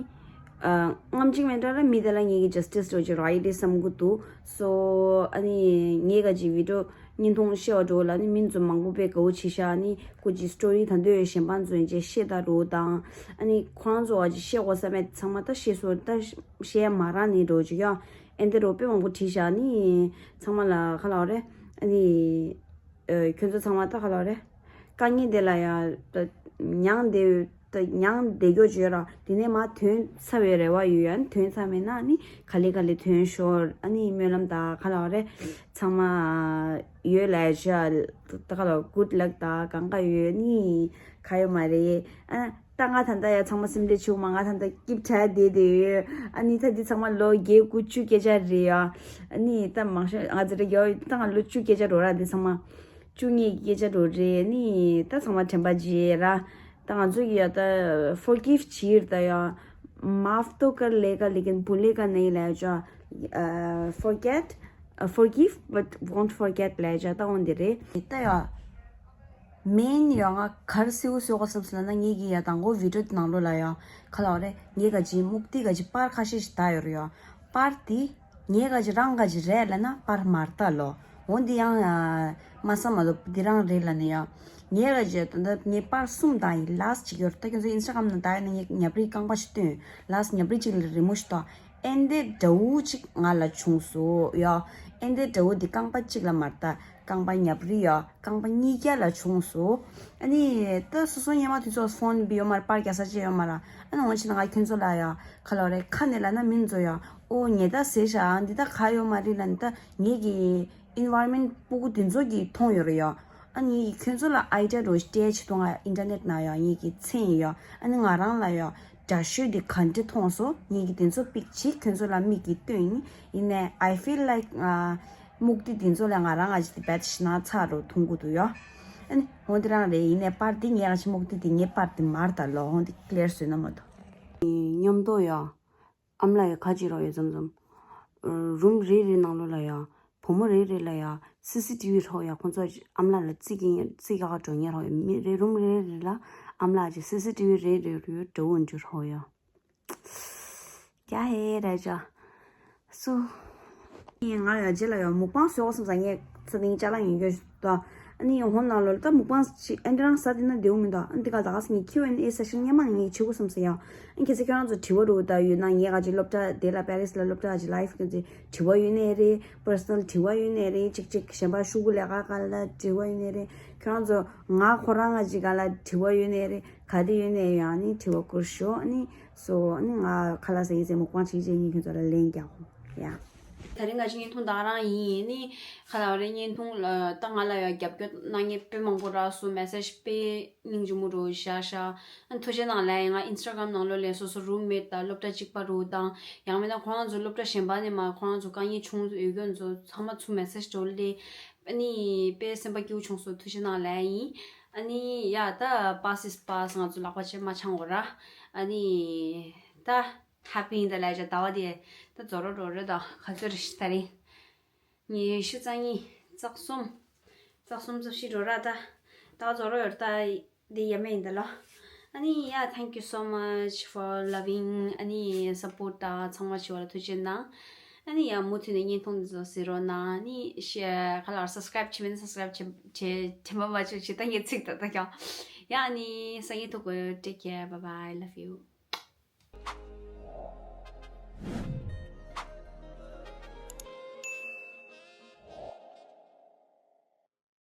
ཨ། རྔམ་ཅིག་མེད་འདྲ་ལ་མི་དེ་ལ་ངེད་ཀྱི་ཇ་སི་ཊི་སི་འགྲོ་ཅིག་རག་ཡི་རེད་བསམ་གི་འདུག་སོ། ཨ་ནི་ངས་ག་ཅིག་བི་ཌིའོ། བརྙན་ཐུང་share་འགྲོ་ལ་ནི་མི་ཚོ་མང་པོ་དཔེ་དགའ་བོ་བྱེད་ཤག་ནི་ཁོ་ཅིག་story་ད་འདོད་གཞན་པ་ཚོ་ཡིན་ཅེས་share་ད་རོ་དང་། ཨ་ནི་ཁོ་རང་ཚོ་བ་ཅིག་share་དགོས་ས་མེད་ཚང་མ་ད་share་སོ་ད་share་མ་རག་ནི་འགྲོ་ཅིག་ཡ། ཨེ་འདི་རོ་དཔེ་མང་པོ་བྲིས་ཤག་ནི་ཚང་མ་ལ་ཁ་ལ་བ་རེད། ཨ་ནི་ཁྱོད་ཚོ་ཚང་མ་ད་ཁ་ལ་བ་རེད། དཀའ་ངལ་དེ་ལ་ཡ་ད་མྱང་དེ། ད་མྱང་བསྡད་རྒྱུ་བརྗོད་ར་དེ་ནས་མ་ཐོན་ཚར་བའི་རེ་བ་ཡོད་ཡ། ཐོན་ཚར་མེད་ན་ནི་ག་ལེ་ག་ལེ་ཐོན་ཤོར། ཨ་ནི་སྨོན་ལམ་ད་ག་ལ་བ་རེད། ཚང་མ་ཡོད་ལ་ཤ་ད་ག་ལ་good luck་ད་གང་ག་ཡོད་ནི་ག་ཡོད་མ་རེད། ཨ་ད་ང་ད་ད་ཡ་ཚང་མ་སེམས་ཁྲལ་བྱུང་མ། ང་ད་ད་སྐྱིབ་ཆ་བསྡད་དེ་ཡོད། ཨ་ནི་ད་འདི་ཚང་མ་ལོ་བརྒྱད་དགུ་བཅུ་སྐད་ཆ་རེད་ཡ། ཨ་ནི་ད་མང་ཤོས་ང་ཚོ་རེ་རྒྱ་ད་ང་ལོ་བཅུ་སྐད་ཆ་རོ་ར་འདི་ཚང་མ། བཅུ་གཉིས་ཀྱི་སྐད་ཆ་འགྲོ་རེད་ནི་ད་ཚང་མ་དྲན་པ་བརྗེད་ར། ད་ང་ཚོ་གི་ཡ་ད་forgive་བྱེད་ད་ཡ། माफ तो कर लेगा लेकिन भूलेगा नहीं ལས་ཅོ། forget forgive but won't forget ལས་ཅོ་ད་འོན་དེ་རེད་ད་ཡ། main་ཡ་ང་གར་སེའུ་སེའུ་ག་སབ་སི་ལ་ན་ངེད་ཀྱི་ཡ་དང་གོ་video་དེ་ནང་ལོ་ལ་ཡ་ཁ་ལ་བ་རེད། ངེད་ག་ཅི་མུག་ཏི་ག་ཅི་པར་ཁ་ཤས་ཤིག་ད་ཡོད་རེད་ཡ། པར་དེ་ངས་ག་ཅི་རང་ག་ཅི་རེད་ལ་ན་པར་མར་ལྟ་ལོ། འོ་འདི་ཡང་ཨ་མ་ས་མ་ལོ་འདི་རང་རེད་ལ་ནི་ཡ། ངས་ག་ཅི་ད་ལྟ་ངས་པར་གསུམ་བཏང་ཡིན། last་གཅིག་ཡོད་ད་ཁྱོད་ཚོ་Instagram་ནང་ད་ཡ་ན་ངས་ཉབ་རིས་རྐང་པ་ཞིག་བཏོན། last་ཉབ་རིས་གཅིག་ལ་རི་མོ་ཞིག་བཏང་། ཨེ་འདི་འདྲ་བོ་གཅིག་ང་ལ་བྱུང་སོ་ཡ། ཨེ་འདི་འདྲ་བོ་འདི་རྐང་པ་གཅིག་ལ་མར་ལྟ། རྐང་པ་ཉབ་རི་ཡ་རྐང་པ་གཉིས་ཀ་ལ་བྱུང་སོ། ཨ་ནི་ད་སོ་སོ་སྔོན་མ་དུས་ཚོད་ཕོན་བི་ཡོད་མ་རེད། པར་རྒྱག་ས་ཅི་ཡོད་མ་རེད། ཨ་ནི་འོན་ཆེ་ན་ང་ཁྱོད་ཚོ་ལ་ཡ་ག་ལ་རེད་ཁ་ནས་ལ་ན་མིན་ཚོ་ཡ་ཨོ་ཉེ་ད་ཟེར་ཤག་འདི་ད་ག་ཡོད་མ་རེད་ལ་ནི་ད་ངེད་ཀྱི་environment་སྤུ་གུ་དེ་ཚོ་གི་མཐོང་ཡོད་རེད་ཡ། ཨ་ནི་ཁྱོད་ཚོ་ལ་idea་རོ་སྤྲད་ཆེད་དུ་ང་internet་ནང་ཡ་ངེད་ཀྱི་མཚན་ཡིན་ཡ། ཨ་ནི་ང་རང་ལ་ཡ་འདྲ་ཤོས་འདི་ག་འདྲ་མཐོང་སོང་། ངེད་ཀྱི་དེ་ཚོ་པིག་ཅིག་ཁྱོད་ཚོ་ལ་མིག་གིས་སྟོན་ཡིན། ཡིན་ནའི་I feel like་ང་མུག་ཏི་དེ་ཚོ་ལ་ང་རང་ང་ཅི་དེ་བེད་ཤི་ན་ཚ་རོ་ཐུང་གུ་འདུག་ཡ། ཨ་ནི་འོ་དེ་རང་རེད། ཡིན་ནའི་པར་དེ་ངས་ང་ཅི་མུག་ཏི་དེ་ངའི་པར་དེ་མར་ད་ལོ་འོ་དེ་clear་བཟོས་ན་མ་གཏོགས། མཉམ་དུ་ཡ། ཨམ་ལ་ཡ་ཁ་ཅིག་རོགས་ཡོད་ཙམ་ཙམ། རུམ་རེ་རེ་ནང་ལོགས་ལ་ཡ། བུ་མོ་རེ་རེ་ལ་ཡ། སི་སི་ཊི་བི་རོགས་ཡ། ཁོང་ཚོ་ཨམ་ལ་ལ་རྩིས་ཀྱི་རྩིས་ཀ་ཁ་འགྲོ་ཉེ་རོགས་ཡ། མི་རེ་རུམ་རེ་རེ་ལ་ཨམ་ལ་ཅིག་སི་སི་ཊི་བི་རེ་རེ་རུ་འགྲོ་འོང་རྒྱུ་རོགས་ཡ། ཀྱ་ཧེ་ར་ཅོ། སུ། ངས་ང་ཡ་རྗེས་ལ་ཡ་མུག་པང་བཟོ་བསམ་ས་ངས་ཚ་ནིང་ཅ་ལག་ཡིན་རྒྱུ་ཞིག་ད། ཨ་ནི་ཧོན་ནང་ལོ་ད་མུག་པང་ཅི་ཨན་ཏི་རང་ཟ་དེ་ན་བདེའུ་མི་འདུག་ཨན་ཏི་ག་ད་ག་ས་ངས་Q and A session་སྔོན་མ་ངས་བྱེད་དགོས་བསམ་ས་ཡ། ཨན་ཁྱེད་ཚོ་ཁྱོད་རང་ཚོ་དྲི་བ་རུ་ད་ཡོད་ན་ངས་ག་ཅི་སློབ་གྲྭ་དེ་ལ་པེ་རིས་ལ་སློབ་གྲྭ་ག་ཅི་life་ག་ཅི་དྲི་བ་ཡོད་ནའི་རེད། personal་དྲི་བ་ཡོད་ནའི་རེད། ཅིག་ཅིག་གཞན་པ་ཤུ་གུ་ལས་ཀ་ག་ལ་དྲི་བ་ཡོད་ནའི་རེད། ཁྱོད་རང་ཚོ་ང་ཁོ་རང་ག་ཅི་ག་ལ་དྲི་བ་ཡོད་ནའི་རེད། ག་དེ་ཡོད་ནའི་ཡང་ནི་དྲི་བ་བསྐུར་ཤོག་ཨ་ནི། སོ་ཨ་ནི་ང་ཁ་ལག་ཟ་ཡི་ཟེར་མུག་པང་བྱེད་ཀྱི་ཡིན། ཁྱོད་ཚོ་ལ་ལན་རྒྱག་གོ་ཡ། ད་རིང་ང་ཅི་བརྙན་ཐུང་དག་རང་ཡིན་ནི་ཁ་ལག་རེ་བརྙན་ཐུང་ལ་ད་ང་ལ་ཡང་རྒྱབ་སྐྱོར་གནང་མཁན་དཔེ་མང་པོ་རག་སོང་། message་དཔེ་སྙིང་རྗེ་མོ་རུ་བཞག་ཤག་ཨ་ཐུགས་རྗེ་གནང་ལ་ཡིན། ང་Instagram་ནང་ལོ་ལས་སོ་སོ་roommate་དང་སློབ་གྲྭ་གཅིག་པ་རུ་དང་ཡང་མིན་ན་ཁོ་རང་ཚོ་སློབ་གྲྭ་གཞན་པ་ནས་མ་ཁོ་རང་ཚོ་དཀའ་ངལ་བྱུང་ཡོད་མཁན་ཚོ་ཚང་མ་ཚུར་message་འགྲོ་ལས། ཨ་ནི་དཔེ་སེམས་པ་སྐྱིད་པོ་བྱུང་སོང་། ཐུགས་རྗེ་གནང་ལ་ཡིན། ཨ་ནི་ཡ་ད་pass is pass། ང་ཚོ་ལག་པ་ཆེ་མ་འཆང་གོ་ར། ཨ་ནི་ད་happy་ཡིན་ད་ལས་ཅ་ཟླ་བ་དེ་ད་རྫོགས་རོགས་རོགས་རེད། ད་ག་ཚོད་རེད་ད་རིང་ཉི་ཤུ་རྩ་གཉིས་རྩ་གསུམ་རྩ་གསུམ་རྩ་བཞི་རོགས་ར། ད་ད་རྫོགས་རོགས་ཡོད་ད་འདི་ཡ་མེད་ཡིན་ད་ལོ། ཨ་ནི་ཡ་thank you so much for loving ཨ་ནི་support་དང་ཚང་མ་བྱེད་པ་ལ་ཐུགས་རྗེ་གནང་། ཨ་ནི་ཡང་མུ་མཐུད་ནས་བརྙན་ཐུང་འདི་ཚོ་གཟིགས་རོགས་གནང་། ཨ་ནི་ཤེ་ག་ལ་subscribe་བྱེད་མིན་subscribe བྱེད་བྱེད་དྲན་པ་མ་བྱུང་། ཇི་ལྟར་ངས་ཚིག་ད་ལྟ་ཀྱང་ཡང་ཨ་ནི་སང་ཉིན་ཐུག་གོ། Take care, bye bye, love you.